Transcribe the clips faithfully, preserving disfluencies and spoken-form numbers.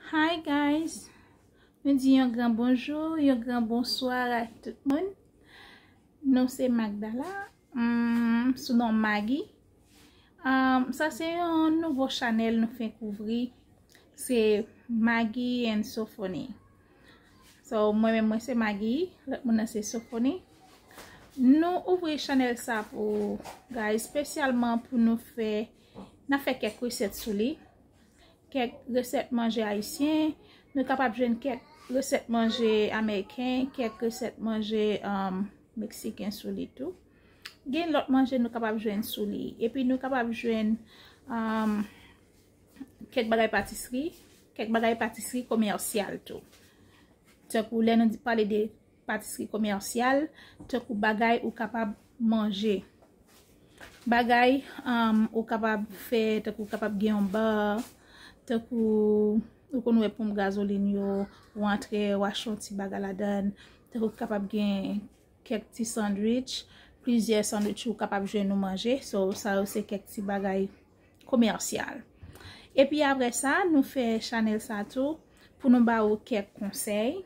Hi guys, nou di yon gran bonjou, yon gran bonswa a tout moun. Nou se Magdala, hmm, sou non Maggie. Um, sa se yon nouvo chanèl nou fenk ouvri. Se Maggie and Sofoni. So, mwen menm mwen se Maggie, lòt moun nan se Sofoni. Nou ouvri chanèl sa pou, guys, espesyalman pou nou fè, n a fè kèk resèt sou li. Kèk resèt manje ayisyen, nou kapab jwenn kèk resèt manje ameriken, kèk resèt manje, um, meksiken sou li tou. Gen lòt manje nou kapab jwenn sou li. Epi nou kapab jwenn, um, kèk bagay patisri, kèk bagay patisri komèsyal tou. Tankou lè nou di, pale de patisri komèsyal, tankou bagay ou kapab manje. Bagay, um, ou kapab fè, tankou ou kapab gen yon ba, tankou ou konn wè ponp gazolin yo, ou antre, ou achte yon ti bagay ladan, tankou ou kapab gen kèk ti sandwich, plizyè sandwich ou kapab jwenn ou manje. So, sa yo se kèk ti bagay komèsyal. Epi apre sa, nou fè chanèl sa tou pou nou ba ou kèk konsèy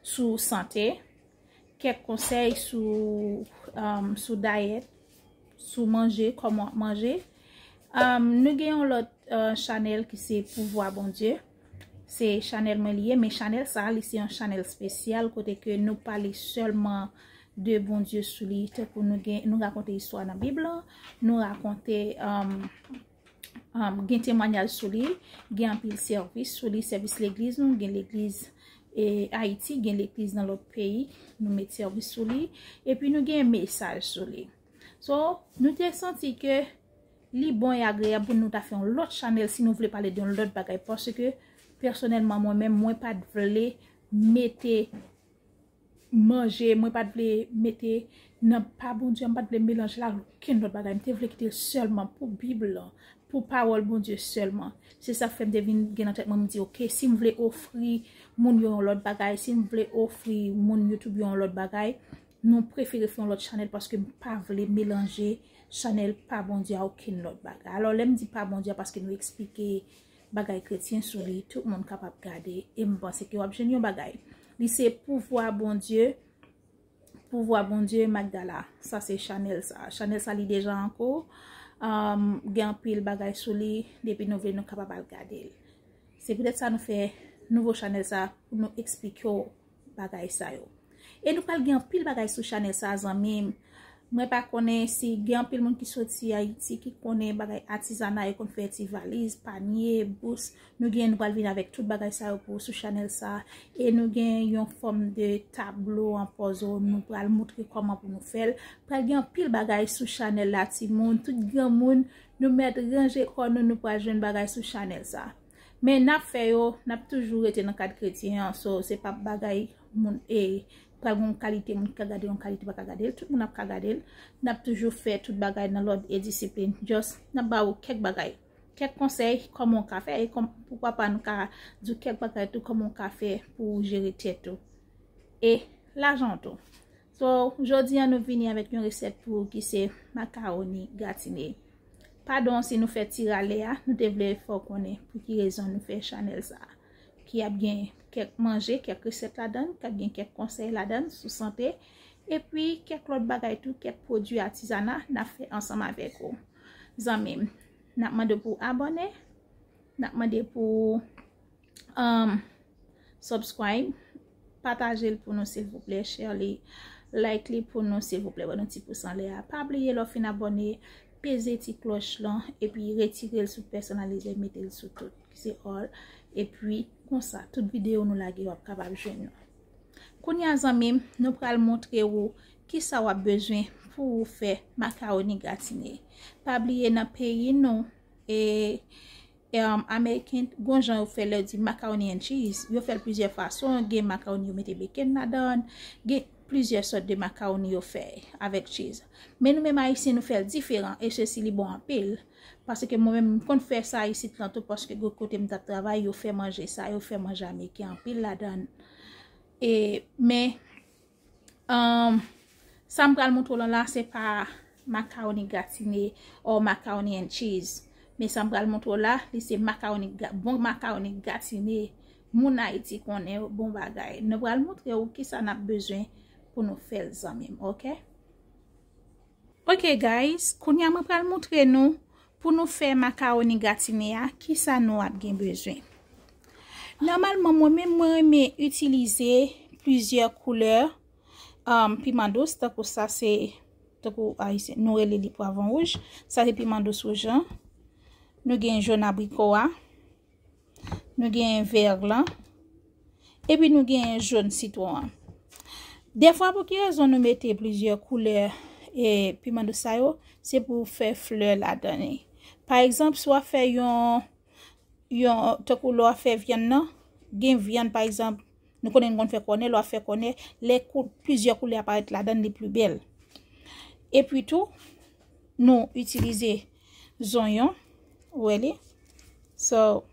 sou sante, kèk konsèy sou, um, sou dayèt, sou manje, kòman w ap manje. Um, nou gen yon lòt, uh, chanèl ki se Pouvwa Bondye. Se chanèl mwen li ye, men chanèl sa, li se yon chanèl espesyal kote ke nou pale sèlman de Bondye sou li. Tankou nou gen, nou rakonte istwa nan Bib la, nou rakonte, um, um, gen temwayaj sou li, gen anpil sèvis sou li, sèvis legliz nou, gen legliz, e, Ayiti, gen legliz nan lòt peyi, nou met sèvis sou li, epi nou gen mesaj sou li. So, nou te santi ke li bon e agreyab pou nou ta fè yon lòt chanèl si nou vle pale de yon lòt bagay, paske pèsonèlman mwen menm, mwen pa t vle mete manje, mwen pa t vle mete nan pa Bondye, mwen pa t vle melanje l ak okenn lòt bagay. Mwen te vle kite l sèlman pou Bib lan, pou pawòl Bondye sèlman. Se sa k fè m te vin gen nan tèt mwen, m di, "Oke, si m vle ofri moun yo yon lòt bagay, si m vle ofri moun YouTube yo yon lòt bagay, nou prefere fè yon lòt chanèl paske m pa vle melanje chanèl pa Bondye a okenn lòt bagay." Alò, lè m di pa Bondye a, paske nou eksplike bagay kretyen sou li, tout moun kapab gade, e m panse ke w ap jwenn yon bagay. Li se Pouvwa Bondye, Pouvwa Bondye Magdala. Sa se chanèl sa. Chanèl sa li deja an kou. Um, gen anpil bagay sou li, depi nou vle nou kapab al gade l. Se poutèt sa nou fè nouvo chanèl sa pou nou eksplike w bagay sa yo. E nou pral gen anpil bagay sou chanèl sa, zanmi m. Mwen pa konnen si gen anpil moun ki soti Ayiti ki konnen bagay atizana, yo konn fè ti valiz, panye, bous. Nou gen, nou pral vin avèk tout bagay sa yo pou sou chanèl sa. E nou gen yon fòm de tablo an pòzo, nou pral moutre kòman pou nou fè l. Pral gen anpil bagay sou chanèl la, timoun, tout granmoun, nou mèt ranje kò nou, nou pral jwenn bagay sou chanèl sa. Men n ap fè yo, n ap toujou rete nan kad kretyen an, so se pa bagay moun, e, pral gen yon kalite moun ki ka gade, yon kalite pa ka gade l, tout moun ap ka gade l. N ap toujou fè tout bagay nan lòd e disiplin. Just, n ap ba ou kèk bagay, kèk konsèy, kòman w ka fè, e kòm, poukwa pa nou ka di w kèk bagay tou, kòman w ka fè pou w jere tèt ou e lajan w tou. So, jodi a nou vini avèk yon resèt pou ou ki se makawoni gratine. Padon si nou fè ti rale a, nou te vle fè w konnen pou ki rezon nou fè chanèl sa a, ki ap gen kèk manje, kèk resèt ladan l, k ap gen kèk konsèy ladan l sou sante, epi kèk lòt bagay tou, kèk pwodui atizana n ap fè ansanm avèk ou. Zanmi m, n ap mande w pou w abòne, n ap mande pou w, um, subscribe, pataje l pou nou silvouplè, share li, like li pou nou silvouplè, ban nou ti pous anlè a. Pa bliye lè w fin abòne, peze ti klòch lan, epi retire l sou pèsonalize, mete l sou tout, ki se all. Epi konsa, tout videyo nou lage, w ap kapab jwenn nou. Kounye a, zanmi m, nou pral montre ou kisa w ap bezwen pou ou fè makawoni gratine. Pa bliye nan peyi nou, e, e, um, Ameriken, gon jan yo fè lè yo di macaroni and cheese. Yo fè l plizyè fason. Gen makawoni yo mete bacon ladan l. Gen plizyè sòt de makawoni yo fè avèk cheese. Men nou menm Ayisyen, nou fè l diferan. E sesi li bon anpil. Paske mwen menm, m konn fè sa isit lan tou, paske gen kote m t ap travay, yo fè manje sa, yo fè manje ameriken anpil ladan l. E, men, um, sa m pral montre w lan la, se pa makawoni gratine or makawoni and cheese. Men sa m pral montre w la, li se makawoni, bon makawoni gratine. Moun Ayiti konnen yo, bon bagay. Nou pral montre w kisa n ap bezwen pou nou fè l, zanmi m, oke? Oke, guys, kounye a mwen pral montre nou pou nou fè makawoni gratine a, kisa nou ap gen bezwen. Nòmalman, mwen menm, mwen renmen itilize plizyè koulè, um, piman dous, tankou sa se, tankou ayisyen, nou rele li pwavwon wouj. Sa se piman dous wouj lan. Nou gen jòn abriko a. Nou gen vè lan. Epi nou gen jòn sitwon an. Dèfwa, pou ki rezon nou mete plizyè koulè e piman dous sa yo? Se pou fè flè ladan li. Pa egzanp, si w ap fè yon, yon, tankou lè w ap fè vyann nan, gen vyann, pa egzanp, nou konnen n konn fè kònè, lè w ap fè kònè, lè kou-, plizyè koulè aparèt ladan li pli bèl. Epi tou, nou itilize zonyon, ou wè li. So,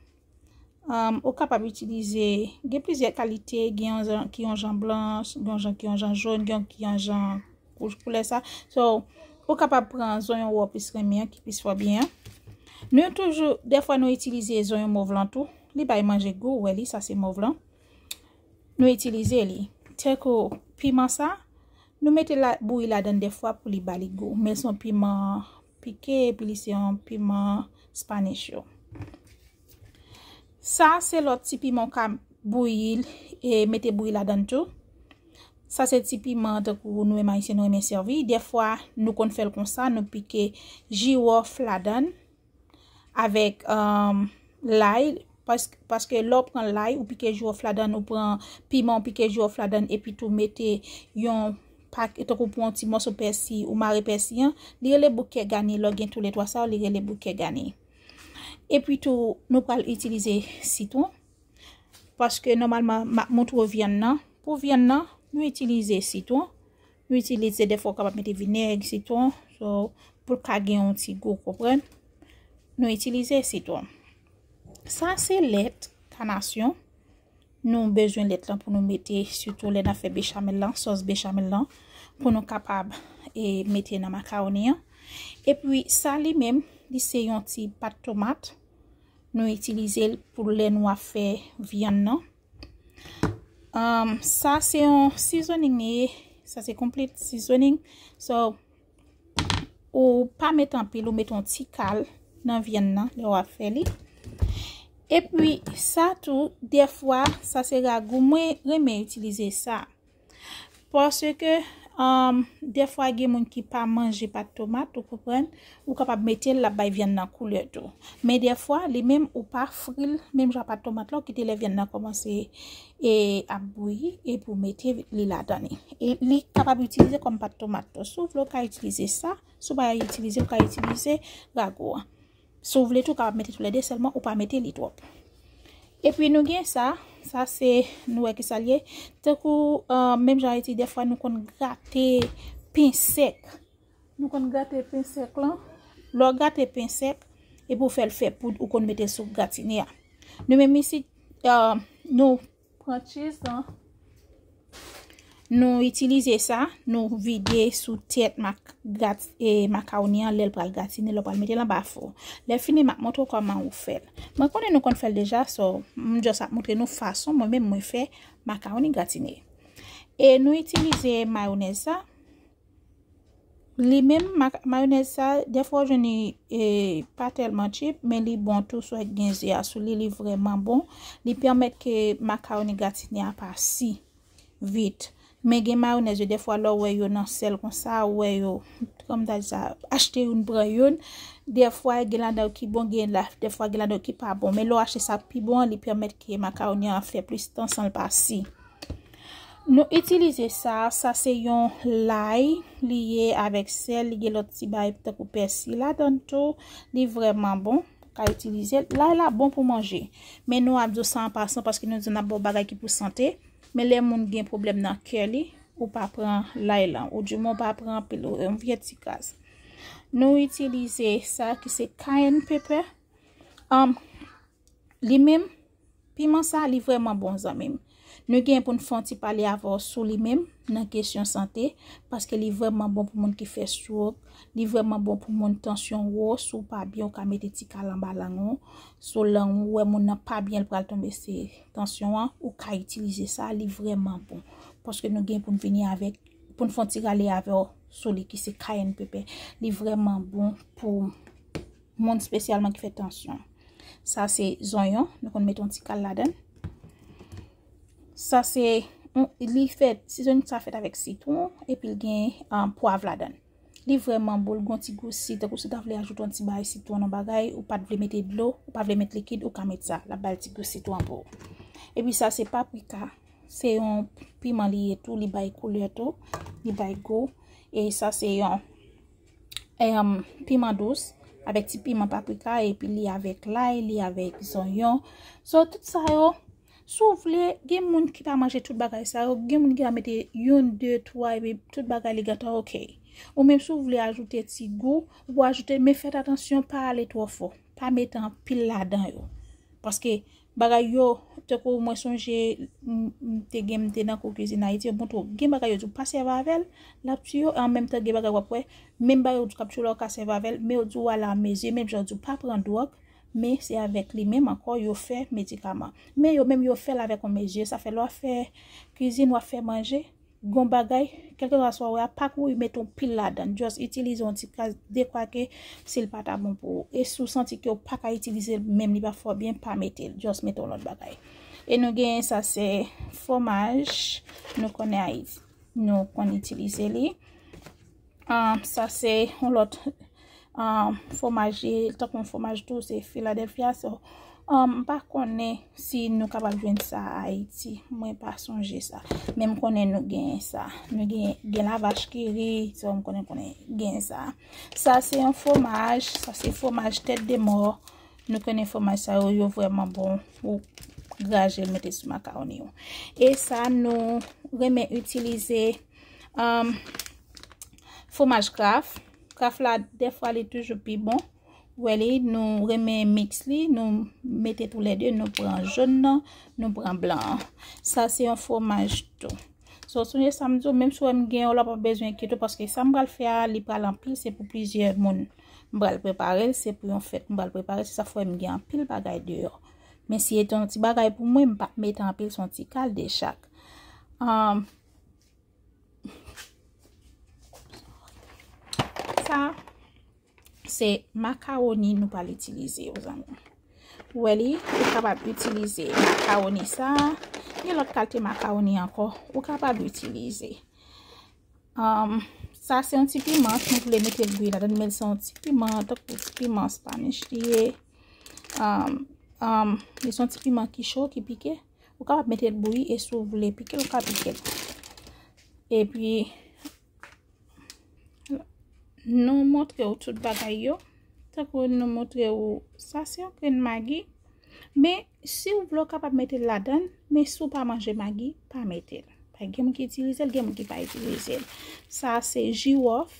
um, ou kapab itilize, gen plizyè kalite, gen yon jan, ki yon jan blanch, gen yon jan ki yon jan jòn, gen yon ki yon jan wouj koulè sa. So, ou kapab pran zonyon ou plis renmen an, ki plis fò byen an. Nou toujou, dèfwa nou itilize zonyon mov lan tou. Li bay manje gou, ou wè li, sa se mov lan. Nou itilize li. Tankou piman sa, nou mete la, bouyi ladan dèfwa pou li ba li gou. Men se yon piman pike, epi li se yon piman Spanish yo. Sa se lòt ti piman w ka bouyi, e mete bouyi ladan tou. Sa se ti piman tankou nou menm ayisyen nou renmen sèvi. Dèfwa, nou konn fè l konsa, nou pike jiwòf ladan avèk, um, lay, pas-, paske lè w pran lay, ou pike jiwòf ladan, ou pran piman, ou pike jiwòf ladan, epi tou mete yon pak-, tankou pran yon ti mòso pèsi, ou mare pèsi an, li rele bouke gani, lè w gen toulètwa sa yo, li rele bouke gani. Epi tou, nou pral itilize sitwon, paske nòmalman, m ap montre w vyann nan. Pou vyann nan, nou itilize sitwon. Nou itilize, dèfwa w kapab mete vinèg, sitwon, so, pou l ka gen yon ti gou, konprann? Nou itilize sitwon. Sa se lèt kanasyon. Nou bezwen lèt lan pou nou mete, sitou lè n ap fè bechamel lan, sòs bechamel lan, pou nou kapab, e, mete nan makawoni an. Epi sa li menm, li se yon ti pat tomat. Nou itilize l pou lè nou ap fè vyann nan. Um, sa se yon seasoning li ye. Sa se complete seasoning. So, ou pa met anpil, ou met yon ti kal nan vyann nan lè w ap fè li. Epi sa tou, dèfwa, sa se ragou. Mwen renmen itilize sa. Paske, um, dèfwa gen moun ki pa manje pat tomat, ou konprann, ou kapab mete l, l ap bay vyann nan koulè tou. Men dèfwa, li menm ou pa fri l, menm jan pat tomat la, ou kite lè vyann nan kòmanse, e, ap bouyi, epi w mete li ladan li. E li kapab itilize kòm pat tomat tou. Si w vle, w ka itilize sa. Si w pa itilize, w ka itilize ragou an. Si w vle tou, w kapab mete toulède, sèlman ou pa mete li twòp. Epi nou gen sa, sa se, nou wè ki sa l ye. Tankou, uh, menm jan Ayiti, dèfwa nou konn grate pen sèk. Nou konn grate pen sèk lan. Lè w grate pen sèk, epi w fè l fè poud, ou konn mete l sou gratine a. Nou menm isit, uh, nou pran cheese lan. Nou itilize sa, nou vide sou tèt mak-, grat-, e, makawoni an, lè l pral gratine, lè w pral mete l anba fou. Lè fini, m ap montre w kòman ou fè l. Mwen konnen nou konn fè l deja, so, m just ap montre nou fason mwen menm mwen fè makawoni gratine. E nou itilize mayonèz sa. Li menm, ma-, mayonèz sa, dèfwa w jwenn li, e, pa tèlman cheap, men li bon tou, swa gen ze a sou li, li vrèman bon. Li pèmèt ke makawoni gratine a pa si vit. Men gen mayonèz yo, dèfwa lè w wè yo nan sèl konsa, ou wè yo, kòm ta di sa, achte youn, pran youn. Dèfwa gen ladan yo ki bon, gen la, dèfwa gen ladan yo ki pa bon. Men lè w achte sa pi bon an, li pèmèt ke makawoni an fè plis tan san l pa si. Nou itilize sa, sa se yon lay, li ye avèk sèl, li gen lòt ti bagay tankou pèsi ladan l tou, li vrèman bon, ou ka itilize l. Lay la bon pou manje, men nou ap di w sa an pasan paske nou di n ap ba w bagay ki pou sante, men lè moun gen pwoblèm nan kè li, ou pa pran lay lan, ou di mwen ou pa pran anpil, ou yon vye ti kras. Nou itilize sa ki se cayenne pepper. Um, Li menm, piman sa, li vrèman bon, zanmi m. Nou gen pou n fè yon ti pale avè w sou li menm nan kesyon sante, paske li vrèman bon pou moun ki fè stroke, li vrèman bon pou moun tansyon wo, si w pa byen ou ka mete ti kal anba lang ou, sou lang ou wè moun nan pa byen l pral tonbe se tansyon an, ou ka itilize sa, li vrèman bon. Paske nou gen pou n vini avèk, pou n fè yon ti rale avè w sou li ki se cayenne pepper. Li vrèman bon pou moun espesyalman ki fè tansyon. Sa se zonyon, nou konn mete yon ti kal ladan l. Sa se, yon- li fèt, sizonning sa fèt avèk sitwon, epi l gen um, pwav ladan l. Li vrèman bon, l gon ti gou sit, tankou si w ta vle ajoute yon ti bagay sitwon nan bagay, ou pa t vle mete dlo, ou pa vle met likid, ou ka met sa, l ap bay ti gou sitwon pou ou. Epi sa se paprika, se yon piman li ye tou, li bay koulè tou, li bay gou. E sa se yon em, piman dous, avèk ti piman paprika, epi li avèk lay, li avèk zonyon. So, tout sa yo, si w vle, gen moun ki pa manje tout bagay sa yo, gen moun ki ka mete youn, de, twa, epi tout bagay li gentan oke. Ou menm si w vle ajoute ti gou, ou ajoute, men fèt atansyon, pa ale twò fò. Pa mete anpil ladan yo. Paske bagay yo, tankou mwen sonje, m, m te gen, m te nan kou kizin Ayiti, yo montre w, gen bagay yo di w pa sèvi avè l, l ap tiye w, e an menm tan gen bagay w ap wè, menm bagay yo di w k ap tiye w la, ou ka sèvi avè l, men yo di w ale a mezi, menm jan yo di w pa pran dwòg, men se avèk li menm ankò yo fè medikaman. Men yo menm yo fè l avèk yon mezi, sa fè lè w ap fè kizin, w ap fè manje, gon bagay, kèlkeswa sa w wè a, pa kouri mete yon pil ladan l. Just itilize yon ti kras dekwake si l pa ta bon pou ou. E si w santi ke w pa ka itilize l, menm li pa fè w byen, pa mete l. Just mete yon lòt bagay. E nou gen sa se fwomaj, nou konnen Ayiti, nou konn itilize li. Um, sa se yon lòt um, fwomaj, li tankou yon fwomaj tou, se Philadelphia. So, um, m pa konnen si nou kapab jwenn sa Ayiti. Mwen pa sonje sa. Men m konnen nou gen sa. Nou gen, gen lavach kiri, so m konnen, konnen gen sa. Sa se yon fwomaj, sa se fwomaj tèt de mò. Nou konnen fwomaj sa yo, yo vrèman bon. Ou graje l mete sou makawoni yo. E sa nou renmen itilize um, fwomaj Kraft. Kraft la, dèfwa li toujou pi bon. Ou wè li, nou renmen miks li, nou mete toulède, nou pran jòn nan, nou pran blan an. Sa se yon fwomaj tou. So, sonje sa m di w, menm si w wè m gen yon lòt, pa bezwen enkyete w, paske sa m pral fè a, li pral anpil, se pou plizyè moun. M pral prepare l, se pou yon fèt m pral prepare, se sa fè m gen anpil bagay deyò. Men si se te yon ti bagay pou mwen, m p ap mete anpil, se yon ti kal de chak. Um, sa, se makawoni nou pral itilize yo, zanmi. Ou wè li, ou kapab itilize makawoni sa. Gen lòt kalite makawoni ankò, ou kapab itilize. Um, sa se yon ti piman, si nou vle mete l bouyi ladan, men se yon ti piman, tankou ti piman Spanish li ye. Um, um, li se yon ti piman ki cho, ki pike. Ou kapab mete l bouyi e si w vle pike l, ou ka pike l. Epi, nou montre w tout bagay yo. Tankou nou montre w, sa se yon grenn magi. Men, si w vle, w kapab mete l ladan l. Men, si w pa manje magi, pa mete l. Pa gen moun ki itilize l, gen moun ki pa itilize l. Sa se jiwòf.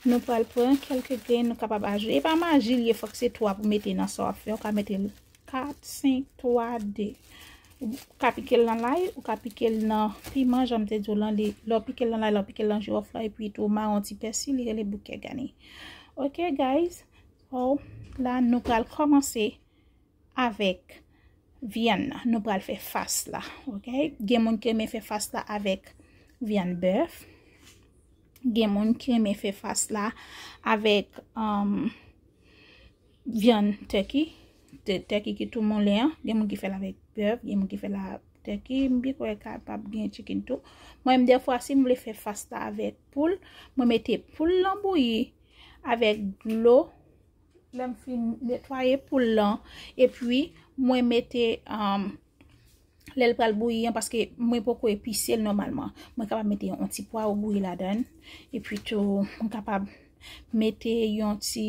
Nou pral pran kèlke grenn, nou kapab ajoute. E pa maji l ye, fòk se twa pou mete nan sa w ap fè. Ou ka mete l kat, senk, twa, de. Ou ka pike l nan lay, ou ka pike l nan piman, jan m te di w lan, li, lè w pike l nan lay, lè w pike l nan jiwòf la, epi tou, mare yon ti pèsi, li rele bouke gani. Ok, guys? So, la, nou pral kòmanse avèk vyann nan. Nou pral fè fas la, ok? Gen moun ki renmen fè fas la avèk vyann bèf. Gen moun ki renmen fè fas la avèk, um, vyann turkey. Te-, turkey ki tou moulen an. Gen moun ki fè l avèk bèf, gen moun ki fè l avèk turkey. M byen kwè kapab gen chicken tou. Mwen menm, dèfwa, si m vle fè fas la avèk poul, mwen mete poul lan bouyi avèk dlo. Lè m fin netwaye poul lan, epi mwen mete, um, lè l pral bouyi an, paske mwen poko epise l nòmalman. Mwen kapab mete yon ti pwawo bouyi ladan l, epi tou, mwen kapab mete yon ti,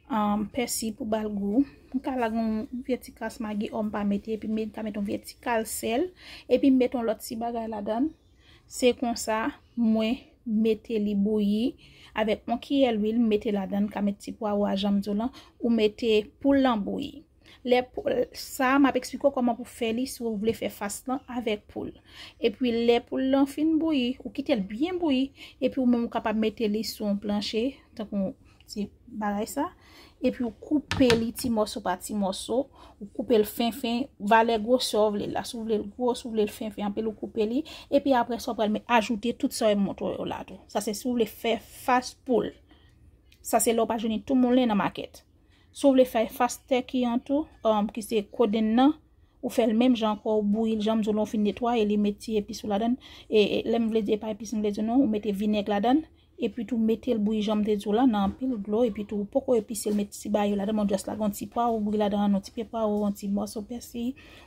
um, pèsi pou ba l gou. Mwen ka lage yon vye ti kras magi, o m pa mete, epi mwen ka mete yon vye ti kal sèl, epi m mete yon lòt ti bagay ladan l. Se konsa, mwen mete li bouyi avèk yon kiyè lwil, m mete ladan l, ka met ti pwawo a jan m di w lan, ou mete poul lan bouyi. Lè pou- sa, m ap eksplike w kòman pou fè li si w vle fè fas lan avèk poul. Epi lè poul lan fin bouyi, ou kite l byen bouyi, epi ou menm ou kapab mete li sou yon planche, tankou ti bagay sa. Epi ou koupe li ti mòso pa ti mòso, ou koupe l fen fen, valè gwosè w vle la. Si w vle l gwo, si w vle l fen fen anpil, ou koupe li. Epi apre sa, w pral met- ajoute tout sa w montre yo la tou. Sa se si w vle fè fas poul. Sa se lè w pa jwenn tou moulen nan makèt. Si w vle fè fas tèki an tou, um, ki se kodenn nan, ou fè l menm jan ankò, ou bouyi l, jan m di w la, ou fin netwaye li, met ti epis ou ladan l. E, e, lè m vle di, e pa epis m vle di non, ou mete vinèg ladan l, epi tou mete l bouyi jan m te di w la, nan anpil dlo, epi tou ou poko epise l, met ti bagay yo ladan l, men w just lage yon ti pwawo, ou bouyi ladan l, yon ti pye pwawo, yon ti mòso pèsi,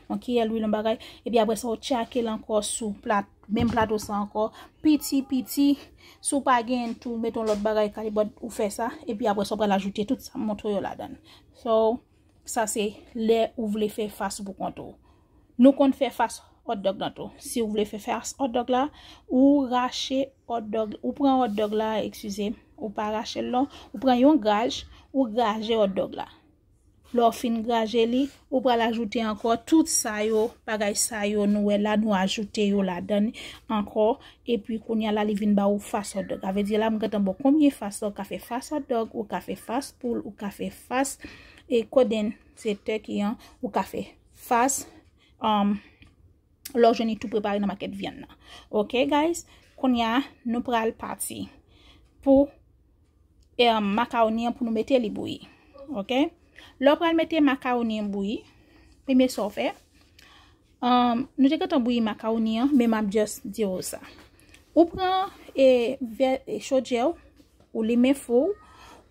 yon kiyè lwil, yon bagay, epi apre sa, ou tchake l ankò sou plat, menm plato sa ankò, piti, piti, si w pa genyen tou, mete yon lòt bagay, kalibòd, ou fè sa, epi apre sa, ou pral ajoute tout sa m montre yo ladan l. So, sa se lè ou vle fè fas ou pou kont ou. Nou konn fè fas hot dog lan tou. Si w vle fè fas hot dog la, ou rache hot dog, ou pran hot dog la, eskize, ou pa rache l non, ou pran yon graj, ou graje hot dog la. Lè w fin graje li, ou pral ajoute ankò tout sa yo, bagay sa yo nou wè la, nou ajoute yo ladan l ankò, epi kounye a la li vin ba ou fas hot dog. Sa vle di la m gentan ba w konbyen fas la, ou ka fè fas hot dog, ou ka fè fas poul, ou ka fè fas e kodenn, se tèki an, ou ka fè fas, um, lè w jwenn li tou prepare nan makèt vyann nan. Ok, guys? Kounye a, nou pral pati pou, um, makawoni an pou nou mete li bouyi. Ok? Lè w pral mete makawoni an bouyi, premye sa w fè, um, nou te gentan bouyi makawoni an, men m ap just di w sa. Ou pran, e, vè, e, chodyè w, ou limen fou,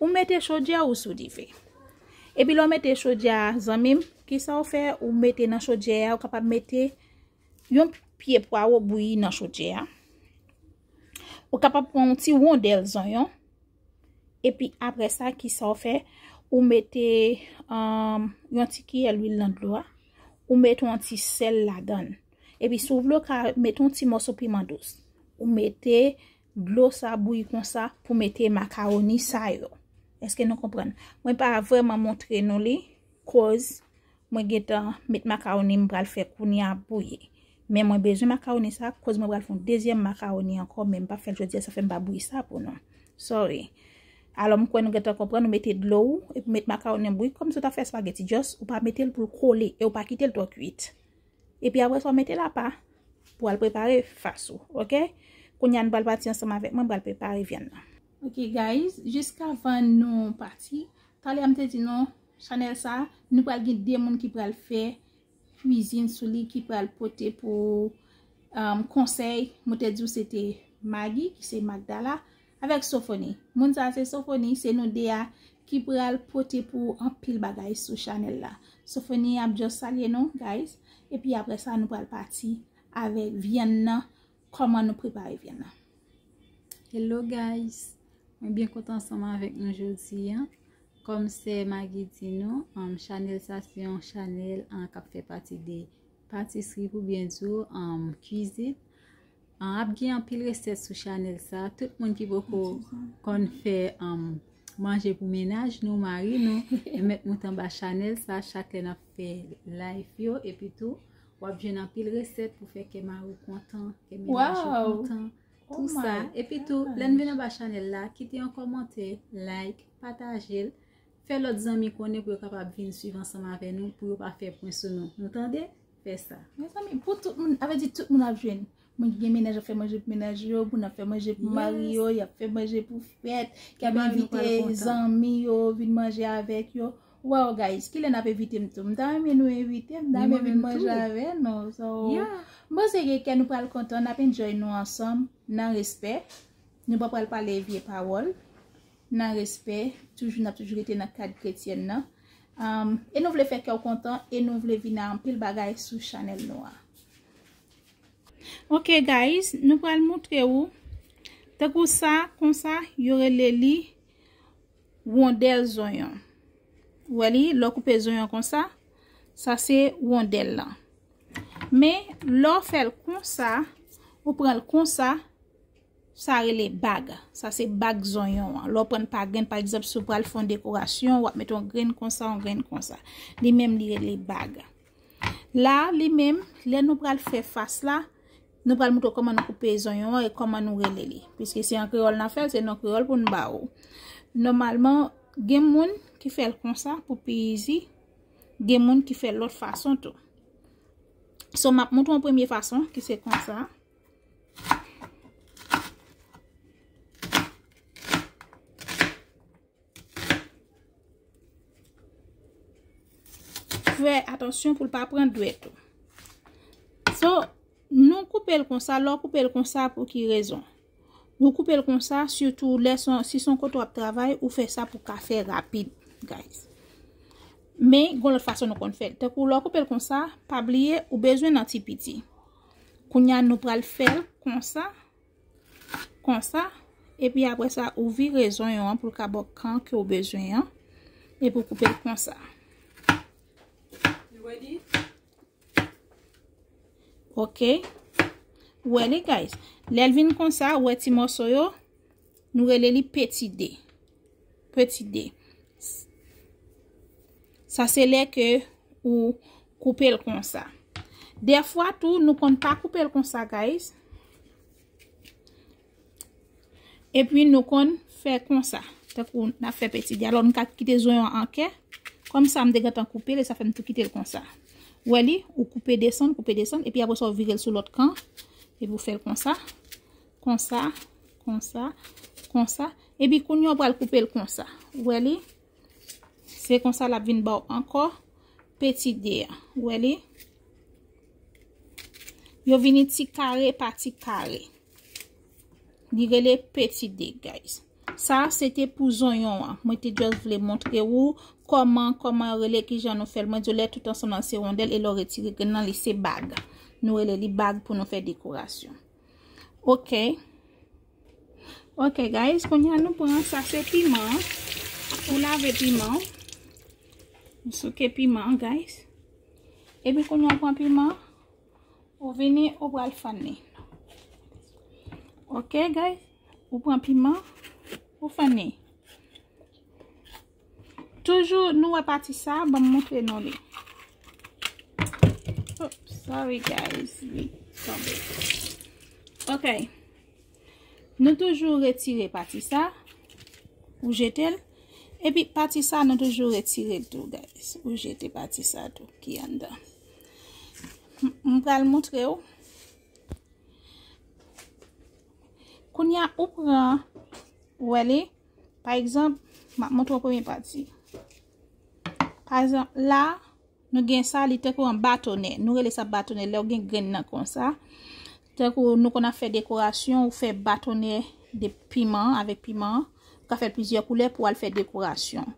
ou mete chodyè ou sou dife. Epi lè w mete chodyè a, zanmi m, kisa w fè? Ou mete nan chodyè a, ou kapab mete yon pye pwawo bouyi nan chodyè a. Ou kapab pran yon ti wondèl zonyon. Epi apre sa, kisa w fè? Ou mete, um, yon ti kiyè lwil nan dlo a. Ou mete yon ti sèl ladan l. Epi si w vle, w ka mete yon ti mòso piman dous. Ou mete dlo sa bouyi konsa pou mete makawoni sa yo. Èske nou konprann? Mwen pa vrèman montre nou li, koz mwen gentan met makawoni m pral fè kounye a bouyi. Men mwen bezwen makawoni sa, koz mwen pral fè yon dezyèm makawoni ankò, men m pa fè l jodi a, sa fè m pa bouyi sa pou nou. Sorry. Alò, m kwè nou gentan konprann, ou mete dlo ou, epi ou met makawoni an bouyi, kòmsi w ta fè espageti, just ou pa mete l pou l kole, e ou pa kite l twò kuit. Epi apre sa, w mete l apa pou w al prepare fas ou, ok? Kounye a, nou pral pati ansanm avèk mwen, m pral prepare vyann nan. Ok, guys, jiskavan nou pati, talè a m te di nou, chanèl sa, nou pral gen de moun ki pral fè kwizin sou li, ki pral pote pou, um, konsèy. Mwen te di w se te Maggie, ki se Magdala, avèk Sofoni. Moun sa se Sofoni, se nou de a ki pral pote pou anpil bagay sou chanèl la. Sofoni ap just salye nou, guys. Epi apre sa, nou pral pati avèk vyann nan, kòman nou prepare vyann nan. Hello, guys. Mwen byen kontan ansanm avèk nou jodi a. Kòm sè Maggie di nou, um, chanèl sa se yon chanèl, um, k ap fè pati de patisri, pou byen di w, um, kwizin. An ap gen anpil resèt sou chanèl sa. Tout moun ki poko konn fè, um, manje pou mennaj nou, mari nou, e mèt moute anba chanèl sa, chak lè n ap fè live yo, epi tou, w ap jwenn anpil resèt pou fè kè mari w kontan, kè mennaj ou kontan, tou sa. Epi tou, lè n vin anba chanèl la, kite yon kòmantè, like, pataje l, fè lòt zanmi konnen pou yo kapab vin swiv ansanm avè nou, pou yo pa fè pwen sou nou. Nou tande? Fè sa. Mezanmi, pou tout moun, avè di tout moun ap jwenn. Moun ki gen mennaj ap fè manje pou mennaj yo, moun ap fè manje pou mari yo, y ap fè manje pou fèt, y ap envite zanmi yo vin manje avèk yo. Wow, guys, kilè n ap envite m tou? M ta renmen nou envite m, m ta renmen vin manje avè nou. So, m panse ke kè nou pral kontan, n ap enjoy nou ansanm, nan respè. Nou pa pral pale vye pawòl. Nan respè, toujou, n ap toujou rete nan kad kretyèn nan. Um, e nou vle fè kè w kontan, e nou vle vin a anpil bagay sou chanèl nou an. Ok, guys, nou pral montre ou. Tankou sa, konsa, yo rele li wondèl zonyon. Ou wè li, lè w koupe zonyon konsa, sa se wondèl lan. Men, lè w fè l konsa, ou pran l konsa, Sa rele bag. Sa se bag zonyon an. Lè w pran pa grenn, pa egzanp, si w pral fè yon dekorasyon, w ap mete yon grenn konsa, yon grenn konsa. Li menm li rele bag. La, li menm, lè nou pral fè fas la, nou pral montre w kòman nou koupe zonyon an e kòman nou rele li. Piske se an kreyòl n ap fè l, se non kreyòl pou n ba ou. Nòmalman, gen moun ki fè l konsa pou pi izi, gen moun ki fè l lòt fason tou. So, m ap montre w yon premye fason ki se konsa. Fè atansyon pou l pa pran dwèt ou. So, nou koupe l konsa, lè w koupe l konsa, pou ki rezon? Nou koupe l konsa, sitou lè son, si son kote w ap travay, ou fè sa pou ka fè rapid, guys. Men, gon lòt fason nou konn fè l. Tankou lè w koupe l konsa, pa bliye, ou bezwen nan ti piti. Kounye a, nou pral fè l konsa, konsa, epi apre sa, ou vire zonyon an pou l ka ba w kan ke w bezwen an, epi w koupe l konsa. Ok. Ou wè li, guys. Lè l vin konsa, ou wè ti mòso yo, nou rele li peti de. Peti de. Sa se lè ke ou koupe l konsa. Dèfwa tou, nou konn pa koupe l konsa, guys. Epi nou konn fè konsa. Tankou n ap fè peti de. Alò, nou ka kite zonyon an kè. Kòm sa, m te gentan koupe l, e sa fè m tou kite l konsa. Ou wè li, ou koupe desann, koupe desann, epi apre sa, ou vire l sou lòt kan, epi ou fè l konsa, konsa, konsa, konsa. Epi kounye a, ou pral koupe l konsa. Ou wè li? Se konsa l ap vin ba w ankò peti de a. Ou wè li? Yo vini ti kare pa ti kare. Li rele peti de, guys. Sa, se te pou zonyon an. Mwen te just vle montre ou kòman, kòman yo rele, kijan nou fè l. Mwen di w lè tout ansanm nan se wondèl e lè w retire grenn nan, li se bag. Nou rele li bag pou nou fè dekorasyon. Ok. Ok, guys, kounye a nou pran, sa se piman. Ou lave piman. Ou souke piman, guys. Epi kounye a ou pran piman. Ou vini, ou pral fann li. Ok, guys. Ou pran piman, ou fann li. Toujou, nou wè pati sa, ban m montre nou li. Oops, sorry, guys. Li tonbe. Ok. Nou toujou retire pati sa. Ou jete l. Epi pati sa, nou toujou retire l tou, guys. Ou jete pati sa tou ki anndan. M, m pral montre w. Kounye a, ou pran, ou wè li, pa egzanp, m ap montre w premye pati. Pa egzanp, la, nou gen sa, li tankou yon batonè. Nou rele sa batonè, lè w gen grenn nan konsa. Tankou nou konn ap fè dekorasyon, ou fè batonè de piman, avèk piman, ou ka fè plizyè koulè pou w al fè dekorasyon.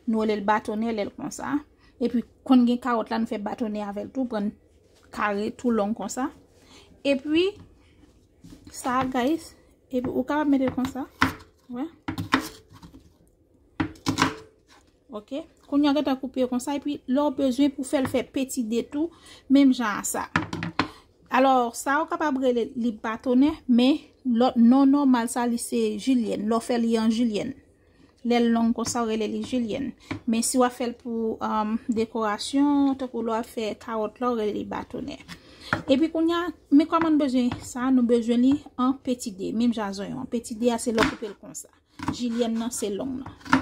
Nou rele l batonè, lè l konsa. Epi, konn gen kawòt la, nou fè batonè avè l tou, pran kare tou long konsa. Epi, sa, guys, epi ou kapab mete l konsa. Wè. Ok. Kounye a, gentan koupe yo konsa. Epi, lè w bezwen pou fè l fè peti de tou, menm jan a sa. Alò, sa ou kapab rele li batonè, men lòt non nòmal sa, li se jilyèn. Lè w fè li an jilyèn. Lè l long konsa, ou rele li jilyèn. Men si w ap fè l pou, um, dekorasyon, tankou lè w ap fè kawòt la, ou rele li batonè. Epi kounye a, men kòman nou bezwen sa, nou bezwen li an peti de, menm jan zonyon an. Peti de a, se lè w koupe l konsa. Jilyèn nan, se long nan.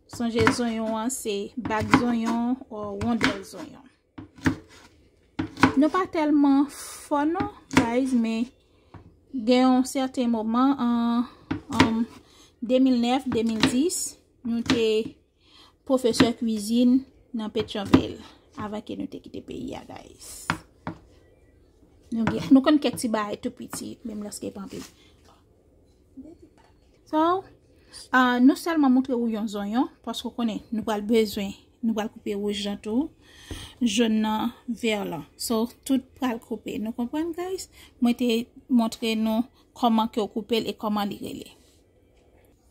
Sonje zonyon an, se bag zonyon, ou wondèl zonyon. Nou pa tèlman fò non, guys, men gen yon sèten moman an, an de mil nèf, de mil dis, nou te pwofesè kwizin nan Petyonvil, avan ke nou te kite peyi a, guys. Nou gen, nou konn kèk ti bagay tou piti, menm lòske pa anpil. So, ah, nou sèlman montre ou yon zonyon, paske w konnen, nou pral bezwen, nou pral koupe wouj lan tou, jòn nan, vè lan. So, tout pral koupe. Nou konprann, guys? Mwen te montre nou kòman ke w koupe l e kòman li rele.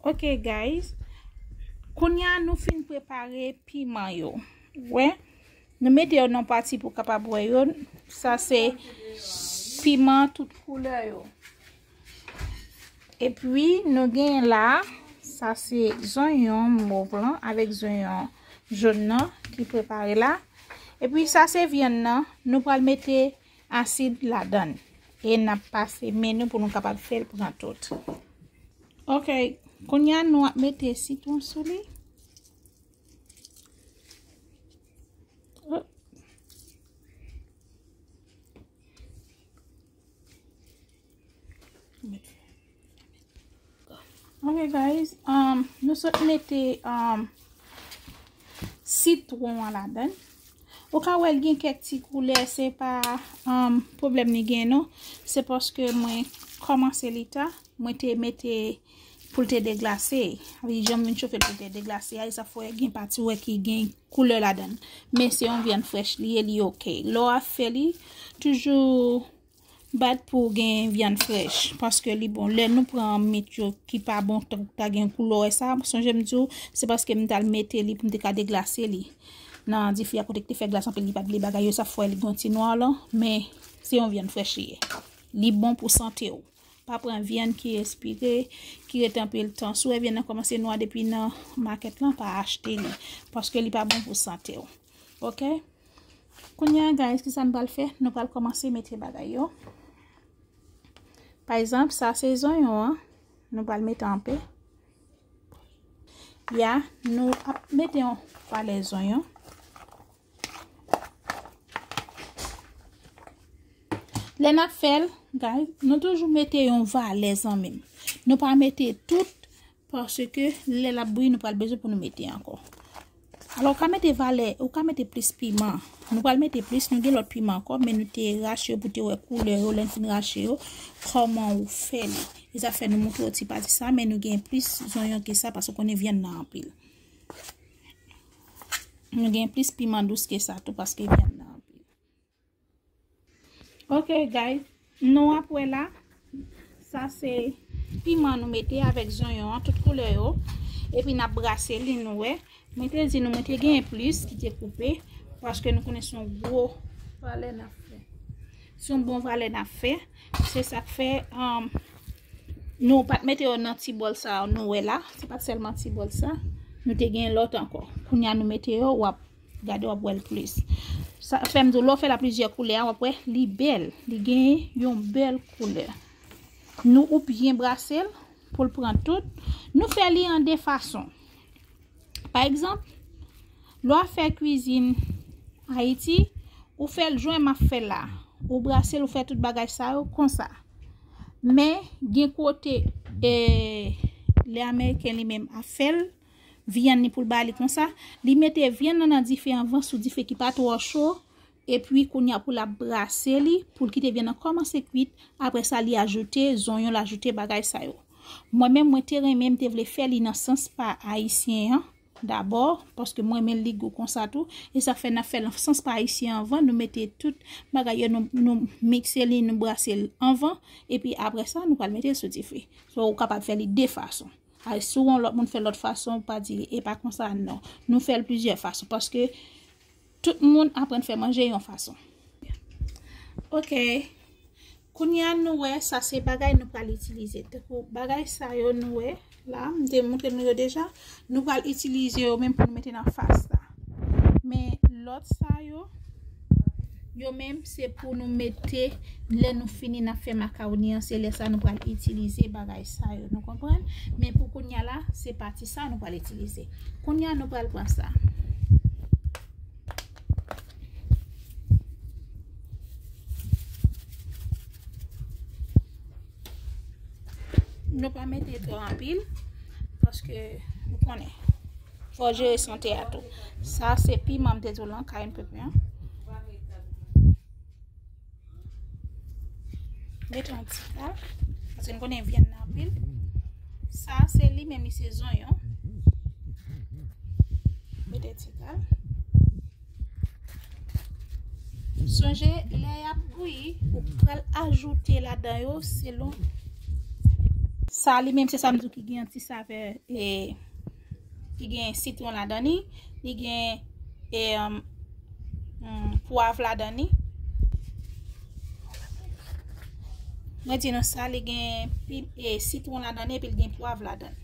Ok, guys. Kounye a, nou fin prepare piman yo. Wè? Nou mete yo nan pati pou kapab wè yo. Sa se piman tout koulè yo. Epi nou genyen la, sa se zonyon mov lan avèk zonyon jòn nan ki prepare la. Epi sa se vyann nan, nou pral mete asid ladan l. E n ap pase men nou pou nou kapab fè l pran tout. Ok, kounye a nou ap mete sitwon sou li. Ok guys, um, nou sot mete um, sitwon an ladan. Ou ka wè l gen kèk ti koulè, se pa um, pwoblèm li gen non. Se paske mwen kòmanse li ta, mwen te mete pou l te deglase. Li janm vin chofe l pou l te deglase a, e sa fè gen pati wè ki gen koulè ladan. Men se yon vyann frèch li ye, li ok. Lè w ap fè li, toujou bat pou gen vyann frèch, paske li bon. Lè nou pran mit yo ki pa bon, t- ta gen koulè sa, sonje m di w, se paske m t al mete li pou m te ka deglase li nan dife a kote ki te fè glas anpil, li pa t vle bagay yo, sa fè li gon ti nwa lan, men se yon vyann frèch li ye. Li bon pou sante w. Pa pran vyann ki espire, ki rete anpil tan. Si w wè vyann nan kòmanse nwa depi nan makèt lan, pa achte li, paske li pa bon pou sante w. Ok? Kounye a, guys, ki sa n pral fè? Nou pral kòmanse mete bagay yo. Pa egzanp, sa se zonyon an. Nou pral mete anpe. Ya, nou ap mete yon valè zonyon. Lè n ap fè l, guys, nou toujou mete yon valè zanmi m. Nou pa mete tout, paske lè l ap bouyi, nou pral bezwen pou nou mete ankò. Alò, ou ka mete valè, ou ka mete plis piman. Nou pral mete plis, nou gen lòt piman ankò, men nou te rache yo pou te wè koulè yo, lè n fin rache yo, kòman ou fè li. E sa fè nou montre w ti pati sa, men nou gen plis zonyon ke sa, paske w konnen vyann nan anpil. Nou gen plis piman dous ke sa tou, paske vyann nan anpil. Ok, guys. Nou ap wè la. Sa se piman nou mete avèk zonyon an, tout koulè yo. Epi n ap brase li, nou wè. Mwen te di nou, mwen te genyen plis ki te koupe. Paske nou konnen se yon gwo valè n ap fè. Se yon bon valè n ap fè. Se sa k fè, um, nou pa t mete yo nan ti bòl sa a, nou wè la. Se pa t sèlman ti bòl sa. Nou te gen lòt ankò. Kounye a nou mete yo, w ap gade, w ap wè l plis. Sa fè m di w, lè w fè l a plizyè koulè a, w ap wè li bèl. Li gen yon bèl koulè. Nou ou byen brase l pou l pran tout. Nou fè li an de fason. Pa egzanp, lè w ap fè kwizin Ayiti, ou fè l jan m ap fè l la. Ou brase l, ou fè tout bagay sa yo konsa. Men, gen kote, e, lè Ameriken li menm ap fè l, vyann li pou l ba li konsa, li mete vyann nan nan dife anvan sou dife ki pa twò cho, epi kounye a pou l ap brase li, pou l kite vyann nan kòmanse kwit, apre sa li ajoute zonyon, l ajoute bagay sa yo. Mwen menm, mwen te renmen, m te vle fè li nan sans pa ayisyen an, dabò, paske mwen renmen li gou konsa tou, e sa fè n ap fè l nan sans pa ayisyen anvan, nou mete tout bagay yo, nou, nou mikse li, nou brase l anvan, epi apre sa, nou pral mete l sou dife. So, ou kapab fè li de fason. Ay, si yon lòt moun fè lòt fason, pa di, e pa konsa, non. Nou fè l plizyè fason, paske tout moun aprann fè manje yon fason. Ok. Kounye a nou wè, sa se bagay nou pral itilize. Tankou bagay sa yo nou wè la, m te montre nou yo deja. Nou pral itilize yo menm pou nou mete nan fas la. Men lòt sa yo, yo menm se pou nou mete lè nou fini n ap fè makawoni an, se lè sa nou pral itilize bagay sa yo. Nou konprann? Men pou kounye a la, se pati sa nou pral itilize. Kounye a nou pral pran sa. Nou pa mete twò anpil, paske nou konnen. Fò jere sante a tou. Sa se piman m te di w lan, cayenne pepper an. Mete yon ti kal, paske nou konnen vyann nan anpil. Sa se li menm, li se zonyon. Mete ti kal. Sonje, lè y ap bouyi, ou pral ajoute ladan yo selon. Sa li menm, se sa m di w ki gen yon ti savè, e, ki gen sitwon ladan li, li gen, e, um, um, pwav ladan li. Mwen di nou sa, li gen pi, e, sitwon ladan, epi li gen pwav ladan.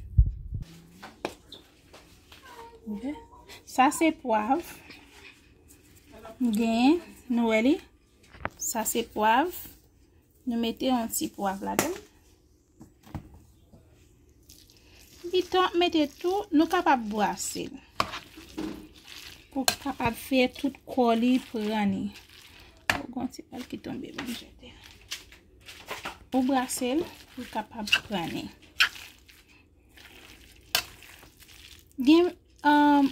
Ok. Sa se pwav. Gen, nou wè li. Sa se pwav. Nou mete yon ti pwav ladan. Piton ap mete tou, nou kapab brase l. Pou kapab fè tout kò li pran li. Ou gon ti pal ki tonbe, ban m jete. Ou brase l, pou kapab pran li. Gen, um,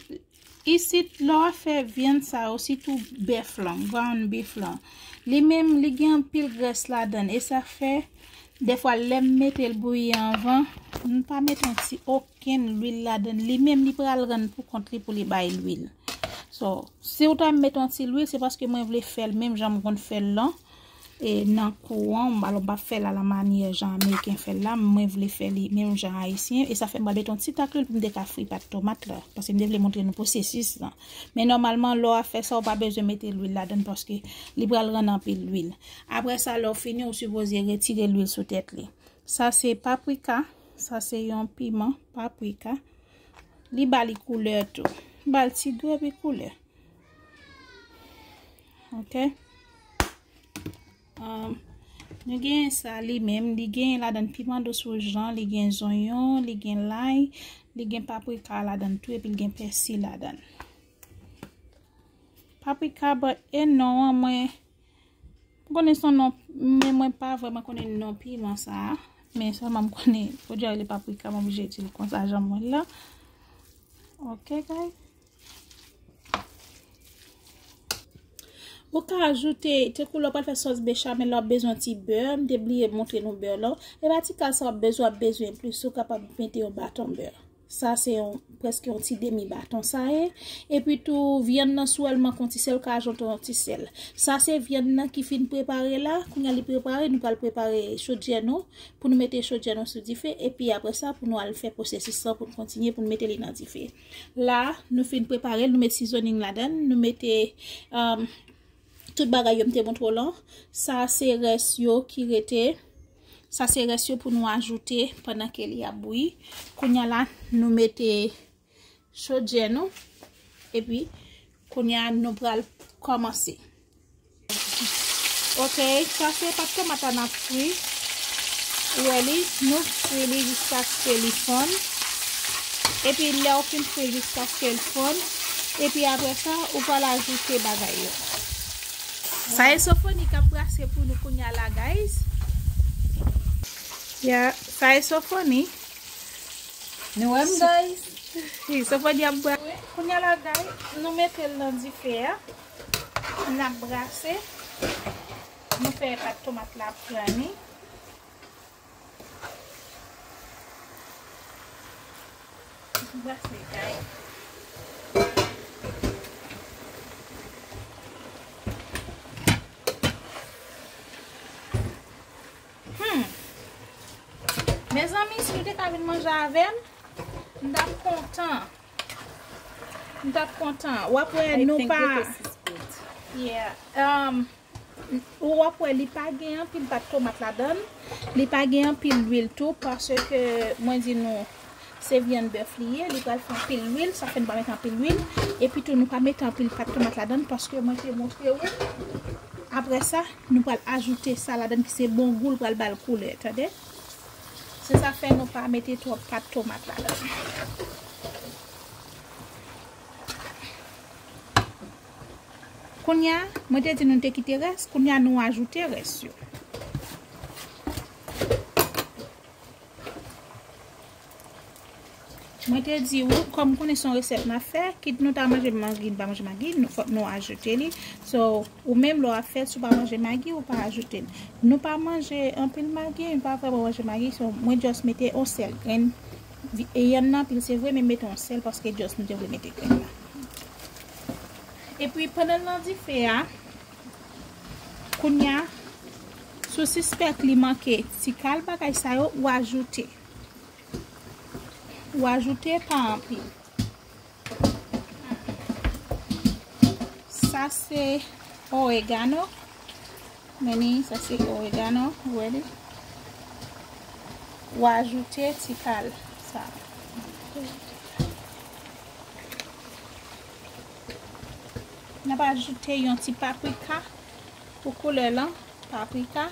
isit, lè w ap fè vyann sa yo, sitou bèf lan, ground beef lan, li menm, li gen anpil grès ladan l, e sa fè, dèfwa, lè m mete l bouyi anvan, m pa mete yon ti, okenn lwil ladan l. Li menm, li pral rann pou kont li pou li bay lwil. So, si w ta mete yon ti lwil, se paske mwen vle fè l menm jan m konn fè l lan. E nan kou an, m, alò, m pa fè l a la manyè jan ameriken fè l la, mwen vle fè li menm jan ayisyen, e sa fè m pral mete yon ti tak lwil pou m te ka fri pat tomat la, paske m te vle montre nou pwosesis lan. Men nòmalman, lè w ap fè sa, ou pa bezwen mete lwil ladan l, paske li pral rann anpil lwil. Apre sa, lè w fini, ou sipoze retire lwil sou tèt li. Sa se paprika, sa se yon piman paprika. Li ba li koulè tou. Ba l ti gou epi koulè. Ok. Um, nou gen sa li menm, li gen ladan piman dous wouj lan, li gen zonyon, li gen lay, li gen paprika ladan tou, epi li gen pèsi ladan. Paprika, but e non an, mwen, m konnen son non, men mwen pa vrèman konnen non piman sa a. Men sèlman m konnen, ou di rele paprika, m oblije di l konsa jan mwen la. Ok, guys. Ou ka ajoute, tankou lè w pral fè sòs bechamel la, w ap bezwen ti bè. M te bliye montre nou bè la. E pa ti kal sa w ap bezwen, w ap bezwen plis, ou kapab mete yon baton bè. Sa se yon, prèske yon ti demi baton sa ye. Epi tou, vyann nan, si w wè l manke yon ti sèl, ou ka ajoute yon ti sèl. Sa se vyann nan ki fin prepare la. Kounye a li prepare, nou pral prepare chodyè nou. Pou nou mete chodyè nou sou dife, epi apre sa, pou nou al fè pwosesis lan, pou nou kontinye, pou nou mete li nan dife. La, nou fin prepare l, nou met seasoning ladan l, nou mete, um, tout bagay yo m te montre w lan. Sa se rès yo ki rete. Sa se rès yo pou nou ajoute pandan ke li ap bouyi. Kounye a la, nou mete chodyè nou. Epi, kounye a, nou pral kòmanse. Ok, sa se pat tomat la n ap fri. Ou wè li, nou fri li jiskaske li fonn. Epi lè w fin fri jiskaske l fonn, epi apre sa, ou pral ajoute bagay yo. Sa e Sofoni k ap brase pou nou kounye a la, guys. Ya, sa e Sofoni. Nou wè m, guys. Wi, Sofoni ap brase. Kounye a la, guys, nou mete l nan dife a. N ap brase. Nou fè pat tomat la pran li. Brase, guys. Hmm. Mezanmi, si nou te ka vin manje avè m, m t ap kontan. M t ap kontan. W ap wè nou pa. Yeah. Um, ou w ap wè li pa gen anpil pat tomat ladan l. Li pa gen anpil lwil tou, paske mwen di nou, se vyann bèf li ye, li pral fè anpil lwil, sa fè n pa mete anpil lwil. Epi tou, nou pa mete anpil pat tomat ladan l, paske mwen te montre w. Apre sa, nou pral ajoute sa ladan l ki se bon gou, l pral ba l koulè, tande? Se sa fè nou pa mete twòp pat tomat ladan l. Kounye a, mwen te di nou te kite rès, kounye a nou ajoute rès yo. Mwen te di ou, kòm konnen se yon resèt n ap fè, kit nou ta manje magi, n pa manje magi, nou, fòk nou ajoute li. So, ou menm lè w ap fè, si w pa manje magi, ou pa ajoute l. Nou pa manje anpil magi, nou pa vrèman manje magi, so, mwen just mete yon sèl grenn. E vyann nan anpil, se vre, men mete yon sèl, paske just nou te vle mete grenn la. Epi, pandan l nan dife a, kounye a, si w sispèk li manke ti kal bagay sa yo, ou ajoute. Ou ajoute pa anpil. Sa se oregano. Men li, sa se oregano, ou wè li. Ou ajoute ti kal sa. N ap ajoute yon ti paprika pou koulè lan. Paprika.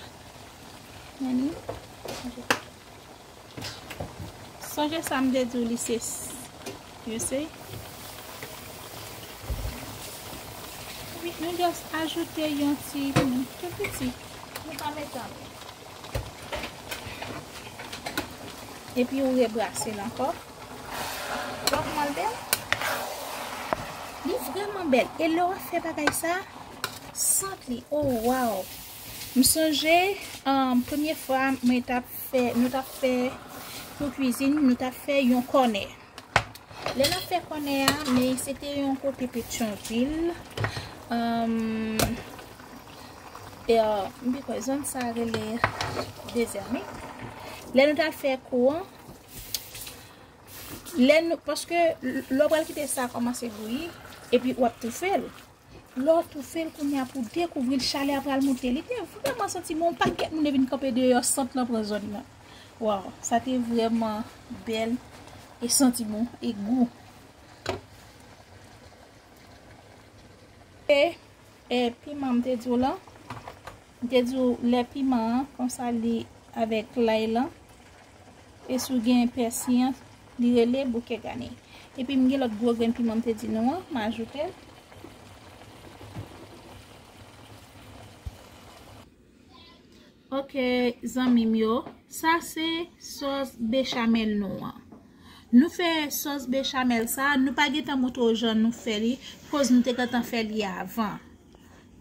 Men li. Sonje sa m te di w li se s-, you see? Wi, nou just ajoute yon ti, tou piti. Nou pa mete anpil. Epi ou rebrase l ankò. Wè kòman l bèl? Li vrèman bèl. E lè w ap fè bagay sa, sant li. Oh, wow! M sonje, um, premye fwa mwen t ap fè, nou t ap fè pou kwizin, nou t ap fè yon kònè. Lè n ap fè kònè a, men se te yon kote Petyonvil. Um, e, uh, m pi kwè zòn sa rele Dezèmik. Lè nou t ap fè kou an, lè nou, paske l-, lè w pral kite sa kòmanse bouyi, epi w ap toufe l. Lè w toufe l kounye a pou w dekouvri l, chalè a pral moute. Li te vrèman santi bon, yon pakèt moun te vin kanpe deyò, sant lan pran zòn nan. Waw, sa te vrèman bèl e santi bon e gou. E, e piman m te di w lan, m te di w lè piman an, konsa li avèk lay lan, e si w gen pèsi an, li rele bouke gane. Epi m gen lòt gwo grenn piman m te di nou an, m ajoute l. Ok, zanmi m yo, sa se sòs bechamel nou an. Nou fè sòs bechamel sa, nou pa gentan montre w jan nou fè li, koz nou te gentan fè li avan.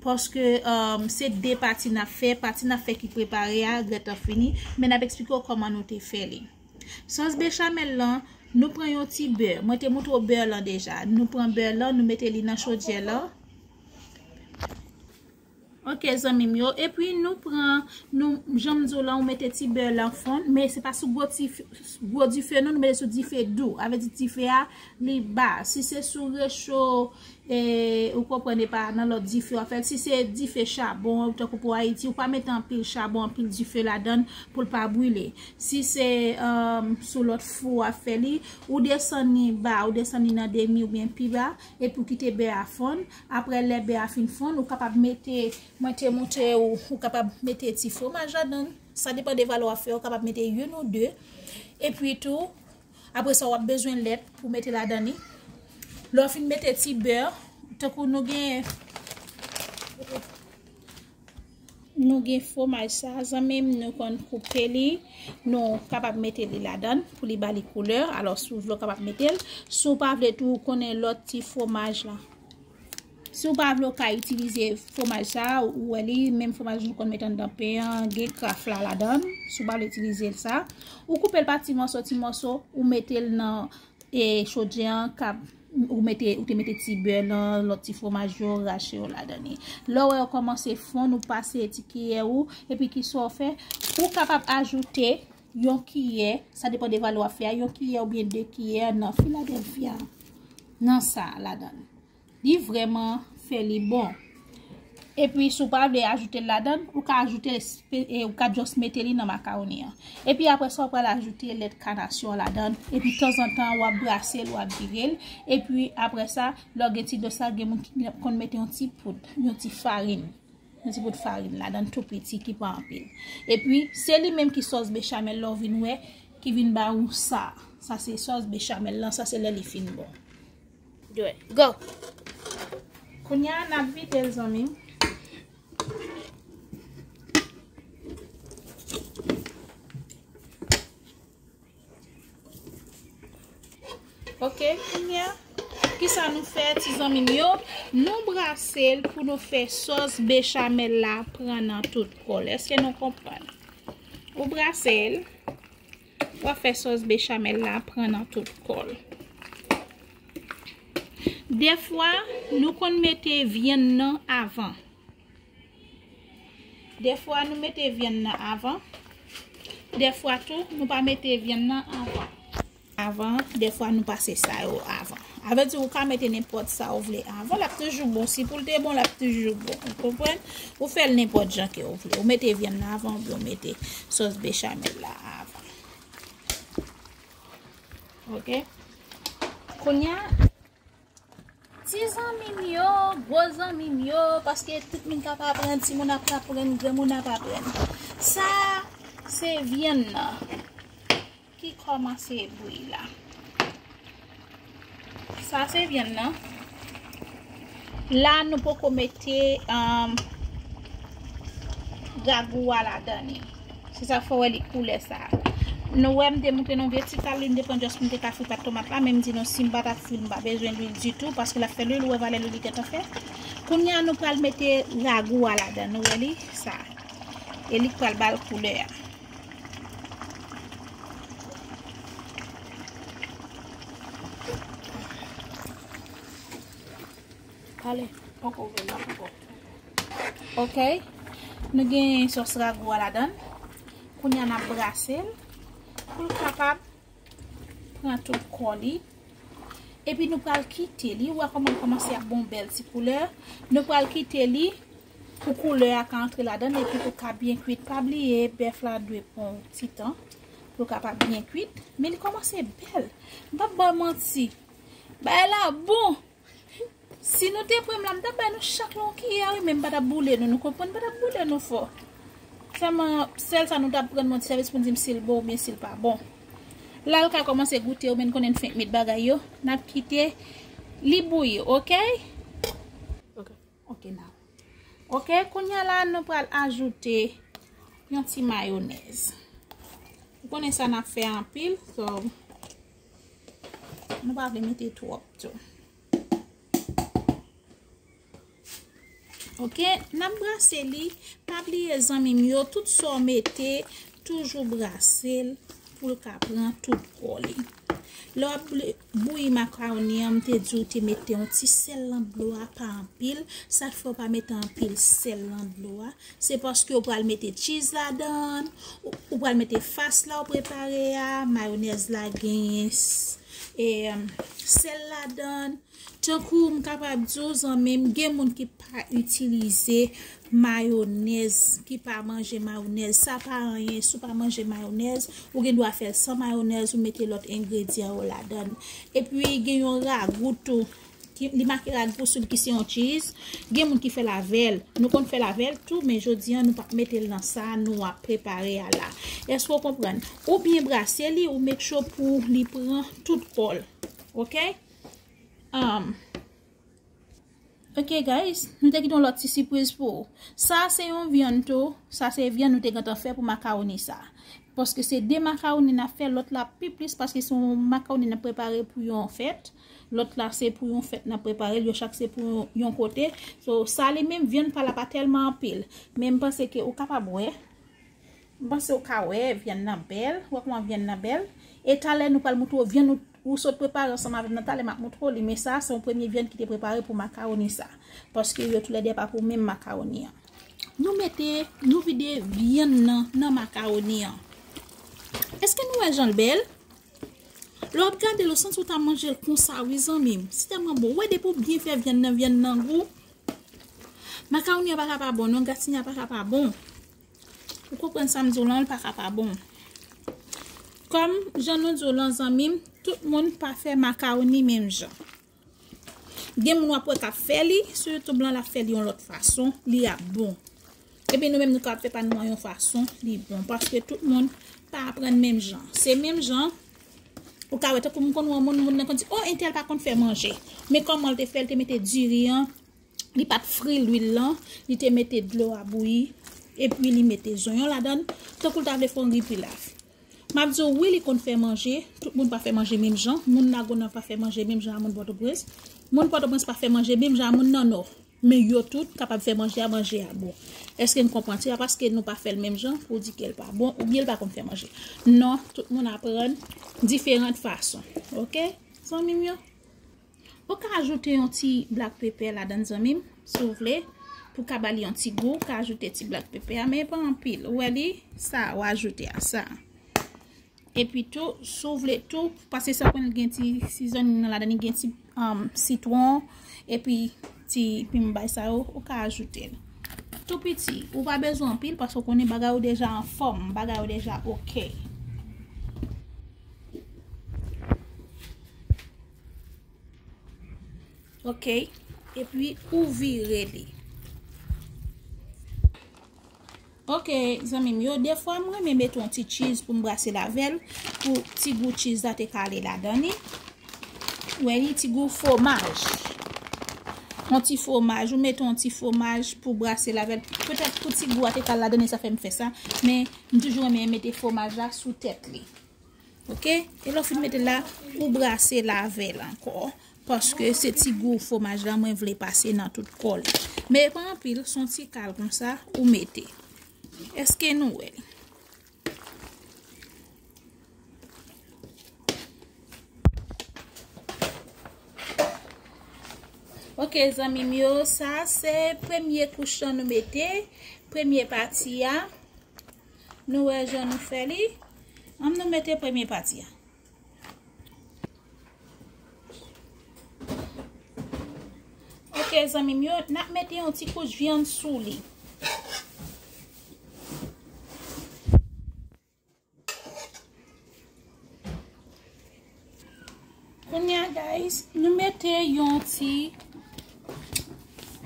Paske, um, se de pati n ap fè, pati n ap fè ki prepare a, gentan fini, men n ap eksplike w kòman nou te fè li. Sòs bechamel lan, nou pran yon ti bè. Mwen te montre w bè lan deja. Nou pran bè lan, nou mete li nan chodyè lan. Ok, zanmi m yo. Epi nou pran, nou, jan m di w lan, ou mete ti bè lan fonn, men se pa sou gwo ti f-, gwo dife non, nou mete sou dife dou. Sa vle di dife a, li ba. Si se sou recho, e, ou konprann, e pa nan lòt dife w ap fè l. Si se dife chabon, tankou pou Ayiti, ou pa mete anpil chabon, anpil dife ladan l pou l pa brile. Si se, um, sou lòt fou w ap fè li, ou desann li ba, ou desann li nan demi oubyen pi ba, epi ou kite bè a fonn. Apre lè bè a fin fonn, ou kapab mete, mwen te montre w, ou kapab mete ti fwomaj ladan l. Sa depann de valè w ap fè, ou kapab mete youn ou de. Epi tou, apre sa, w ap bezwen lèt pou mete ladan li. Lè w fin mete ti bè, tankou nou gen, nou gen fwomaj sa, zanmi m, nou konn koupe li, nou kapab mete li ladan l pou li ba li koulè. Alò, si w vle, w kapab mete l. Si w pa vle tou, ou konnen lòt ti fwomaj la. Si w pa vle, w ka itilize fwomaj sa, ou wè li, menm fwomaj nou konn mete anndan pen an, gen Kraft la ladan l. Si w pa vle itilize l sa, ou koupe l pa ti mòso, ti mòso, ou mete l nan, e, chodyè an, k ap, ou mete, ou te mete ti bè nan lòt ti fwomaj yo, rache yo ladan li. Lè w wè yo kòmanse fonn, ou pase ti kiyè ou, epi kisa w fè, ou kapab ajoute yon kiyè, sa depann de valè w ap fè a, yon kiyè oubyen de kiyè nan Philadelphia, nan sa ladan l. Li vrèman fè li bon. Epi, si w pa vle ajoute l ladan l, ou ka ajoute l, e, ou ka just mete li nan makawoni an. Epi, apre sa, ou pral ajoute lèt kanasyon ladan l. Epi, tanzantan, w ap brase l, w ap vire l. Epi, apre sa, lè w gen ti dlo sa, gen moun ki konn mete yon ti poud, yon ti farin. Yon ti poud farin ladan l tou piti ki pa anpil. Epi, se li menm ki sòs bechamel la w vin wè, ki vin ba ou sa. Sa se sòs bechamel lan, sa se lè li fin bon. Dwe. Go. Kounye a, n ap vide l, zanmi m. Ok, kounye a, kisa nou fè, ti zanmi m yo? Nou brase l pou nou fè sòs bechamel la pran nan tout kò l. Èske nou konprann? Ou brase l, w ap fè sòs bechamel la pran nan tout kò l. Dèfwa, nou konn mete vyann nan avan. Dèfwa, nou mete vyann nan avan. Dèfwa tou, nou pa mete vyann nan avan. Avan, dèfwa, nou pase sa yo avan. A vle di, ou ka mete nenpòt sa ou vle avan, l ap toujou bon. Si pou l te bon, l ap toujou bon. Ou konprann? Ou fè l nenpòt jan ke ou vle. Ou mete vyann nan avan, oubyen ou mete sòs bechamel la avan. Ok. Kounye a, ti zanmi m yo, gwo zanmi m yo, paske tout moun k ap aprann, timoun ap aprann, granmoun ap aprann. Sa, se vyann nan ki kòmanse bouyi la. Sa, se vyann nan. La, nou poko mete, um, ragou a ladan li. Se sa k fè w wè li koulè sa. Nou wè, m te montre nou vye ti kal li, m te pran just pou m te ka fri pat tomat la, men m di nou, si m pa t ap fri l, m pa bezwen lwil ditou, paske l ap fè lwil, ou wè valè lwil li gentan fè. Kounye a, nou pral mete ragou a ladan, nou wè li, sa. E li k pral ba l koulè a. Ale, poko vin la, poko. Ok. Nou gen sòs ragou a ladan. Kounye a n ap brase l pou l kapab pran tout kò li. Epi nou pral kite li. Ou wè kòman l kòmanse ap bon bèl ti koulè. Nou pral kite li pou koulè a ka antre ladan l epi pou l ka byen kwit. Pa bliye, bèf la dwe pran yon ti tan pou l kapab byen kwit. Men li kòmanse bèl. M p ap ba w manti. Bagay la bon. Si nou te pran m la, m t ap bay nou chak yon kiyè, wi, men m pa t ap boule nou, nou konprann, m pa t ap boule nou fò. Sèlman, sèl sa nou t ap pran, yon ti sèvis pou n di m si l bon oubyen si l pa bon. La, l ka kòmanse goute, ou menm konnen n fenk met bagay yo, n ap kite li bouyi, ok? Ok. Ok, now. Ok, kounye a la, nou pral ajoute yon ti mayonèz. Ou konnen sa n ap fè anpil, so, nou pa vle mete twòp tou. Ok, n ap brase li. Pa bliye, zanmi m yo, tout sa w mete, toujou brase l pou l ka pran tout kò li. Lè w ap bouyi makawoni an, m te di w te mete yon ti sèl nan dlo a, pa anpil. Sa k fè w pa mete anpil sèl nan dlo a, se paske w pral mete cheese ladan, ou, ou pral mete fas la w prepare a, mayonèz la genyen s-, e, sèl ladan. Tankou m kapab di w, zanmi m, gen moun ki pa itilize mayonèz, ki pa manje mayonèz. Sa pa anyen, si w pa manje mayonèz, ou gen dwa fè l san mayonèz, ou mete lòt engredyan yo ladan l. Epi, gen yon ragou tou, ki, li make ragou sou l ki se yon cheese. Gen moun ki fè l avè l. Nou konn fè l avè l tou, men jodi a, nou p ap mete l nan sa, nou ap prepare a la. Èske w konprann? Ou byen brase li, ou make sure pou li pran tout kò l. Ok? Um, ok, guys, nou te kite yon lòt ti sipriz pou ou. Sa se yon vyann tou. Sa se vyann nou te gentan fè pou makawoni sa. Paske se de makawoni n ap fè, lòt la pi plis, paske se yon makawoni n ap prepare pou yon fèt. Lòt la se pou yon fèt n ap prepare l, yo chak se pou yon, yon kote. So, sa li menm, vyann pa la pa tèlman anpil. Men m panse ke ou kapab wè. M panse w ka wè vyann nan bèl. Wè kòman vyann nan bèl. E talè nou pral montre w vyann ou, ou sot prepare ansanm avè m nan. Talè m ap montre w li. Men sa, se yon premye vyann ki te prepare pou makawoni sa. Paske yo toulède pa pou menm makawoni an. Nou mete, nou vide vyann nan, nan makawoni an. Èske nou wè jan l bèl? Lè w ap gade l, ou santi w ta manje l konsa, wi, zanmi m. Si tèlman bon. Wè, depi w byen fè vyann nan, vyann nan gou. Makawoni an pa ka pa bon, non, gratinye a pa ka pa bon. Ou konprann sa m di w lan, li pa ka pa bon. Kòm jan nou di w lan, zanmi m, tout moun pa fè makawoni menm jan. Gen moun w ap wè k ap fè li sou YouTube lan, l ap fè li yon lòt fason, li ap bon. Epi nou menm, nou kapab fè pa nou an yon fason, li bon. Paske tout moun pa aprann menm jan. Se menm jan, ou ka wè, tankou m konn wè yon moun, moun nan konn di, "O, entèl pa konn fè manje." Men kòman l te fè, l te mete diri an, li pa t fri lwil lan, li te mete dlo a bouyi, epi li mete zonyon ladan l, tankou l ta vle fè yon ri pilaf. M ap di w, wi, li konn fè manje, tout moun pa fè manje menm jan, moun Lagonav pa fè manje menm jan a moun Pòtoprens, moun Pòtoprens pa fè manje menm jan a moun nan Nò, men yo tout kapab fè manje a, manje a bon. Èske n konprann? Se pa paske nou pa fè l menm jan pou w di ke l pa bon, oubyen l pa konn fè manje. Non, tout moun aprann diferan fason. Ok, zanmi m yo? Ou ka ajoute yon ti black pepper ladan, zanmi m, si w vle. Pou ka ba li yon ti gou, ou ka ajoute ti black pepper a, men pa anpil. Ou wè li, sa, ou ajoute a, sa. Epi tou, si w vle tou, paske sa konn gen ti seasoning nan ladan, li gen ti, um, sitwon, epi ti piman bay sa yo, ou ka ajoute l. Tou piti, ou pa bezwen anpil, paske w konnen bagay ou deja anfòm, bagay ou deja ok. Ok, epi ou vire li. Ok, zanmi m yo, defwa m renmen mete yon ti cheese pou m brase l avè l, pou ti gou cheese la te ka ale ladan li. Ou wè li, ti gou fwomaj. Yon ti fwomaj, ou mete yon ti fwomaj pou brase l avè l. Petèt pou ti gou a te ka al ladan li, sa fè m fè sa. Men, m toujou renmen mete fwomaj la sou tèt li. Ok? E lè w fin mete l la, ou brase l avè l ankò. Paske se ti gou fwomaj la mwen vle pase nan tout kò li. Men pa anpil, se yon ti kal konsa ou mete. Èske nou wè l? Ok, zanmi m yo, sa se premye kouch lan nou mete, premye pati a. Nou wè jan nou fè li. Ann nou mete premye pati a. Ok, zanmi m yo, n ap mete yon ti kouch vyann sou li. Kounye a, guys, nou mete yon ti,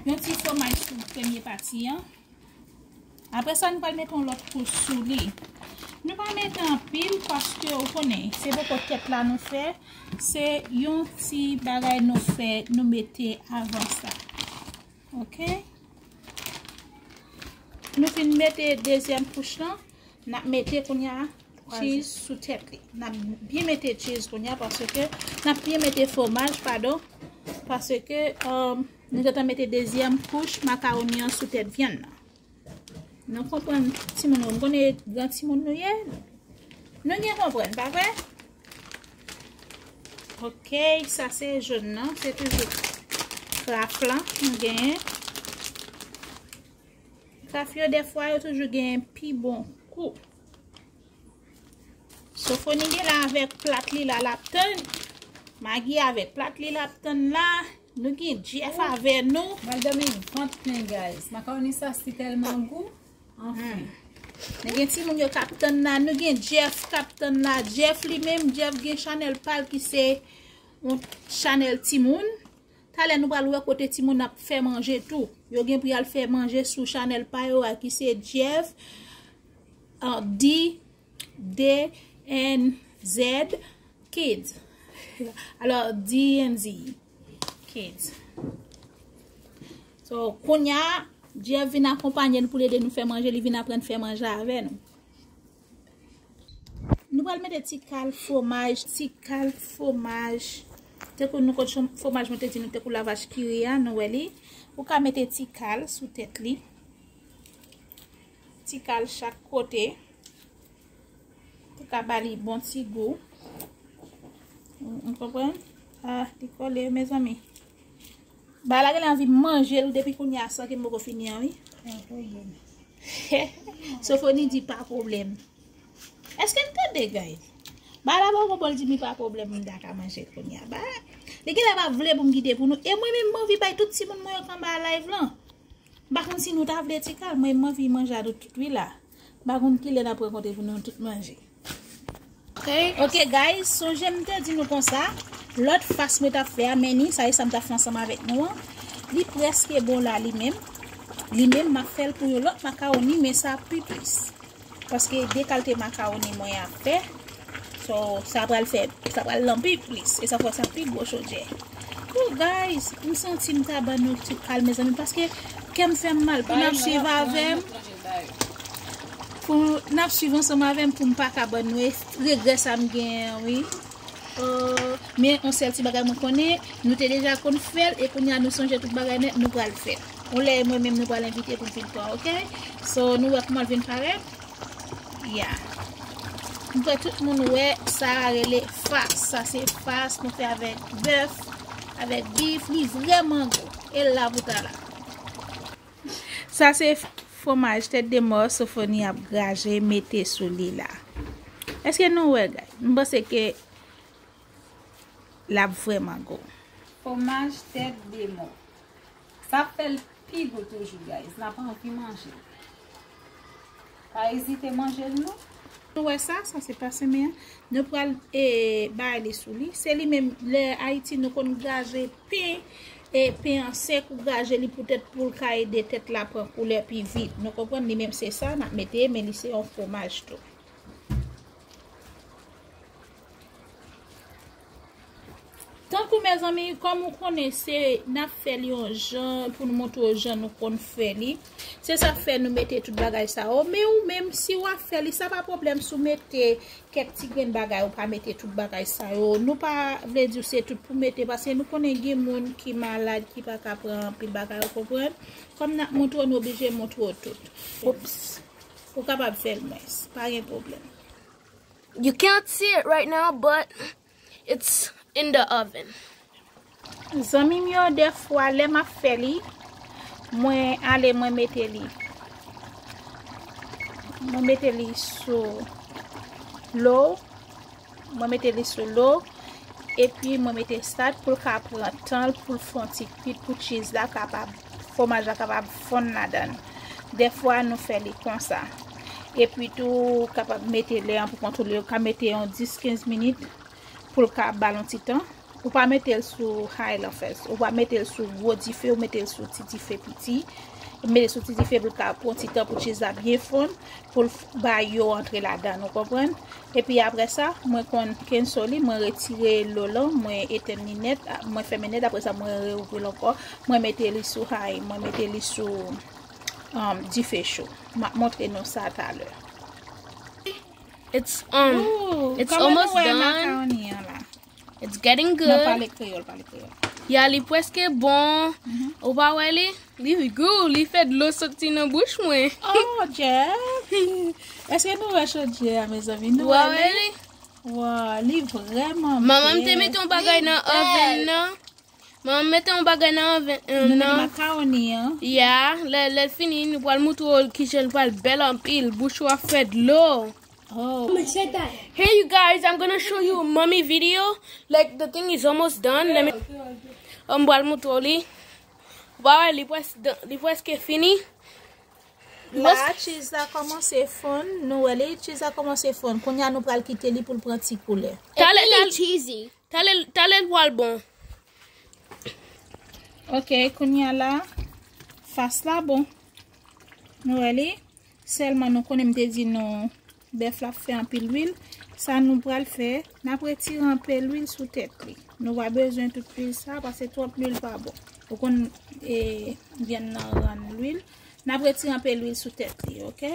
yon ti fwomaj sou premye pati an. Apre sa, nou pral mete yon lòt kouch sou li. Nou pa mete anpil paske, ou konnen, se poko tèt la nou fè. Se yon ti bagay nou fè, nou mete avan sa. Ok? Nou fin mete dezyèm kouch lan, n ap mete kounye a cheese sou tèt li. N ap byen mete cheese kounye a paske, n ap byen mete fwomaj, padon, paske, um, nou gentan mete dezyèm kouch makawoni an sou tèt vyann nan. Nou konprann, timoun yo, m konnen gran timoun nou ye. Nou gen konprann, pa vre? Ok, sa se jòn nan, se toujou kraf lan nou genyen. Kraf yo, defwa, yo toujou genyen pi bon gou. Sofoni gen la avèk plat li la, l ap tann. Magi avèk plat li, l ap tann la. Nou gen Jeff avè nou. Mwen dòmi vant plen, guys. Makawoni sa si tèlman gou. Anfen. Nou gen timoun yo k ap tann la. Nou gen Jeff k ap tann la. Jeff li menm, Jeff gen chanèl pa l ki se yon chanèl timoun. Talè nou pral wè kote timoun ap fè manje tou. Yo gen pou y al fè manje sou chanèl pa yo a ki se Jeff, uh, D, D N Z Kids. Alò, D N Z Kids. So, kounye a, Jeff vin akonpanye n pou l ede nou fè manje, li vin aprann fè manje avè nou. Nou pral mete ti kal fwomaj, ti kal fwomaj. Tankou nou konn fwomaj mwen te di nou tankou lavach kiri a, nou wè li. Ou ka mete ti kal sou tèt li. Ti kal chak kote. Pou ka ba li bon ti gou. Ou, ou konprann? Ah, li kole, mezanmi. Bagay la genlè anvi manje l depi kounye a san ke m poko fini an, wi. Pa pwoblèm. Sofoni di pa pwoblèm. Èske n tande, guys? Bagay la poko bon, l di mi pa pwoblèm, m ta ka manje l kounye a. Ba, li genlè pa vle pou m kite pou nou. E mwen menm, m anvi bay tout timoun mwen yo k anba live lan. M pa konn si nou ta vle ti kal, mwen m anvi manje a nou tout wi la. M pa konn kilè n ap rankontre pou nou tout manje. Ok, ok, guys, sonje m te di nou konsa, lòt fas mwen t ap fè a, men ni, sa e sa m t ap fè ansanm avèk nou an. Li prèske bon la li menm. Li menm, m ap fè l pou yon lòt makawoni, men sa pi plis. Paske de kalite makawoni mwen ap fè. So, sa pral fè, sa pral lanpi plis. E sa fè sa pi gwo chodyè. Oh, guys, m santi m ta ban nou ti kal, mezanmi, paske kè m fè m mal pou n ap swiv avè m. Pou n ap swiv ansanm avè m, pou m pa ka ban nou regrè sa m genyen an, wi. Oh, men yon sèl ti bagay mwen konnen, nou te deja konn fè l, e kounye a nou sonje tout bagay nèt, nou pral fè l. Yon lè mwen menm nou pral envite pou m vin pran, ok? So, nou wè kòman l vin parèt? Ya. M kwè tout moun wè sa a rele fas. Sa se fas nou fè avèk bèf, avèk bif. Li vrèman gou. E l la pou ta la. Sa se fwomaj tèt de mò Sofoni ap graje mete sou li la. Èske nou wè, guys? M panse ke l ap vrèman gou. Fwomaj tèt de mò. Sa ap fè l pi gou toujou, guys. N ap anvi manje l. Pa ezite manje l, non. Nou wè sa, sa se pa senmen an. Nou pral, e, bay li sou li. Se li menm, lè Ayiti, nou konn graje pen, E pen an sek ou graje li poutèt pou l ka ede tèt la pran koulè pi vit. Nou konprann, li menm se sa n ap mete, men li se yon fwomaj tou. Tankou, mezanmi, kòm ou konnen, se n ap fè l yon jan pou nou montre w jan nou konn fè li. Se sa k fè nou mete tout bagay sa yo. Men ou menm, si w ap fè li, sa pa pwoblèm si w mete kèk ti grenn bagay, ou pa mete tout bagay sa yo. Nou pa vle di w se tout pou mete, paske nou konnen gen moun ki malad, ki pa ka pran anpil bagay, ou konprann? Kòm n ap montre w, nou oblije montre w tout. Ops. Ou kapab fè l mwens, pa gen pwoblèm. You can't see it right now, but it's in the oven. Zanmi m yo, dèfwa, lè m ap fè li, mwen ale, mwen mete li. Mwen mete li sou lo. Mwen mete li sou lo. Epi mwen mete sat pou l ka pran tan l, pou l fè yon ti kwit, pou cheese la kapab, fwomaj la kapab fonn ladan l. Dèfwa, nou fè li konsa. Epi tou, ou kapab mete lè an pou kontwole, ou ka mete yon dis kenz minit pou l ka ba l yon ti tan. Ou pa mete l sou high lan fès. Ou pa mete l sou gwo dife, ou mete l sou ti dife piti. Ou mete l sou ti dife pou l ka pran ti tan pou cheese la byen fonn, pou l f- ba yo antre ladan, ou konprann? Epi apre sa, mwen konn kenso li, mwen retire lo lan, mwen etenn li nèt, mwen fèmen nèt, apre sa mwen reouvri l ankò, mwen mete li sou high, mwen mete li sou um, dife cho. M ap montre nou sa talè. It's um, it's almost done. It's getting good. Non, pale kreyòl, pale kreyòl. Ya, li prèske bon. Ou pa wè li? Li gou, li fè dlo soti nan bouch mwen. Oh, Jeff. Èske nou wè chodyè a, mezanmi? Nou wè li? Wow, li vrèman bèl. Manman m te mete yon bagay nan oven nan. Manman m mete yon bagay nan oven nan. Makawoni an. Ya, lè lè l fini, nou pral moutre w kijan l pral bèl anpil. Bouch ou ap fè dlo. Oh. Hey you guys, I'm gonna show you mommy video. Like the thing is almost done. Let me. M pral moutre w li. Ou pa wè li prèske fini. La, cheese la kòmanse fonn. Nou wè li, cheese la kòmanse fonn. Kounye a nou pral kite li pou l pran ti koulè. Talè, talè, talè l pral bon. Ok, kounye a la, fas la bon. Nou wè li. Sèlman nou konnen m te di nou bèf la ap fè anpil lwil. Sa nou pral fè, n ap retire anpe lwil sou tèt li. Nou pa bezwen tout lwil sa, paske twòp lwil pa bon. Ou konn, e, vyann nan rann lwil. N ap retire anpe lwil sou tèt li, ok?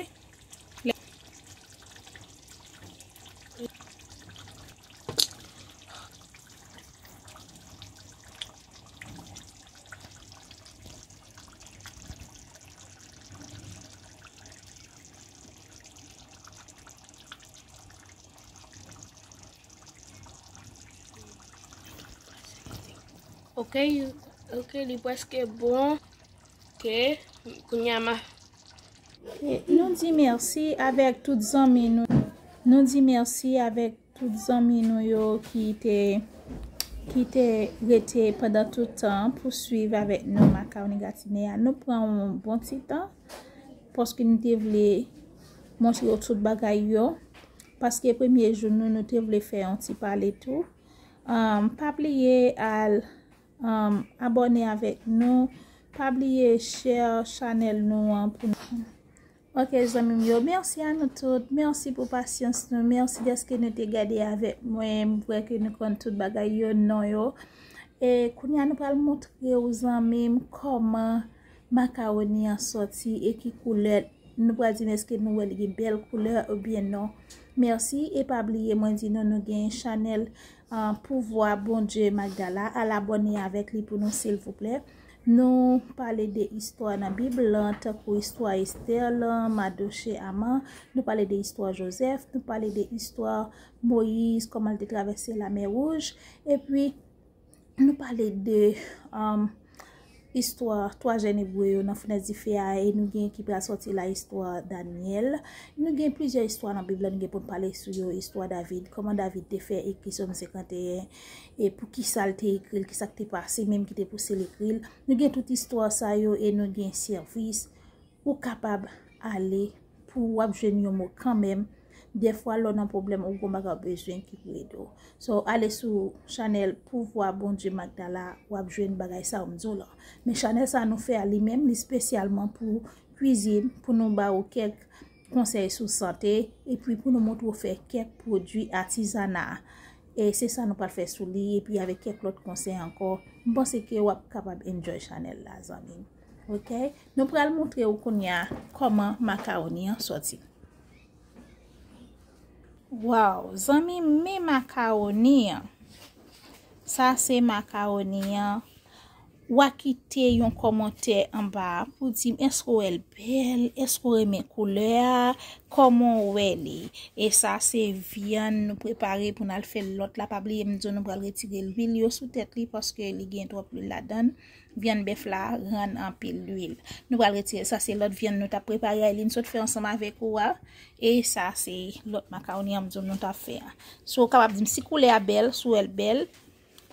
Ok, ok, li prèske bon. Ok, kounye a ma. Nou di mèsi avèk tout zanmi nou. Nou di mèsi avèk tout zanmi nou yo ki te ki te rete pandan tout tan pou swiv avèk nou makawoni gratine a. Nou pran yon bon ti tan paske nou te vle montre yo tout bagay yo. Paske premye jou nou, nou te vle fè yon ti pale tou. Um, pa bliye al um, abòne avèk nou. Pa bliye share chanèl nou an pou nou. Ok, zanmi m yo, mèsi a nou tout. Mèsi pou pasyans nou. Mèsi dèske nou te gade avèk mwen. M kwè ke nou konn tout bagay yo, non yo. E kounye a nou pral montre w, zanmi m, kòman makawoni an sòti e ki koulè. Nou pral di m èske nou wè li gen bèl koulè oubyen non. Mèsi e pa bliye mwen di nou, nou gen chanèl Pouvwa Bondye Magdala, al abòne avèk li pou nou silvouplè. Nou pale de istwa nan Bib lan, tankou istwa Estè lan, Madoche, Aman. Nou pale de istwa Jozèf, nou pale de istwa Moyiz, kòman l te travèse Lamè Wouj. Epi, nou pale de um, istwa twa jèn Ebre yo nan fènès dife a, e nou gen ki pral sòti la, istwa Danyèl. Nou gen plizyè istwa nan Bib la, nou gen pou n pale sou yo, istwa David, kòman David te fè ekri Sòm senkanteyen, e poukisa l te ekri l, kisa k te pase menm ki te pouse l ekri l. Nou gen tout istwa sa yo e nou gen sèvis. Ou kapab ale pou w ap jwenn yon mo kanmenm. Dèfwa lè w nan pwoblèm ou gon bagay w bezwen ki pou ede w. So ale sou chanèl Pouvwa Bondye Magdala, w ap jwenn bagay sa yo m di w la. Men chanèl sa nou fè a li menm, li espesyalman pou kwizin, pou nou ba ou kèk konsèy sou sante, epi pou nou montre w fè kèk pwodui atizana. E se sa nou pral fè sou li, epi avèk kèk lòt konsèy ankò. M panse ke w ap kapab enjoy chanèl la, zanmi m. Oke? Nou pral montre w kounye a kòman makawoni an sòti. Waw, zanmi m, men makawoni an. Sa se makawoni an. W a kite yon kòmantè anba a pou di m èske w wè l bèl, èske w renmen koulè a, kòman w wè li. E sa se vyann nou prepare pou n al fè lòt la. Pa bliye m di w nou pral retire lwil yo sou tèt li paske li gen twòp lwil ladan l. Vyann bèf la rann anpil lwil. Nou pral retire sa, se lòt vyann nou t ap prepare a, li n sot fè ansanm avèk ou a. E sa se lòt makawoni an m di w nou t ap fè a. So w kapab di m si koulè a bèl, si w wè l bèl.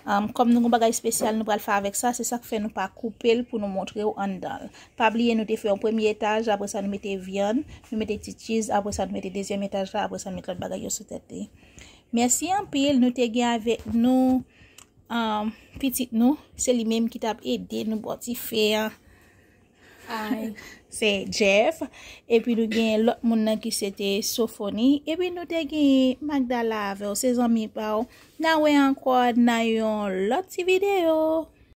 Um, kòm nou gon bagay espesyal nou pral fè avèk sa, se sa k fè nou pa koupe l pou nou montre w anndan l. Pa bliye nou te fè yon premye etaj, apre sa nou mete vyann, nou mete ti cheese, apre sa nou mete dezyèm etaj la, apre sa nou mete lòt bagay yo sou tèt li. Mèsi anpil, nou te gen avèk nou um, pitit nou, se li menm ki t ap ede nou bò dife an. Se Jeff. Epi nou gen lòt moun nan ki se te Sofoni. Epi nou te gen Magdala avè w, se zanmi pa w. N a wè ankò nan yon lòt ti videyo.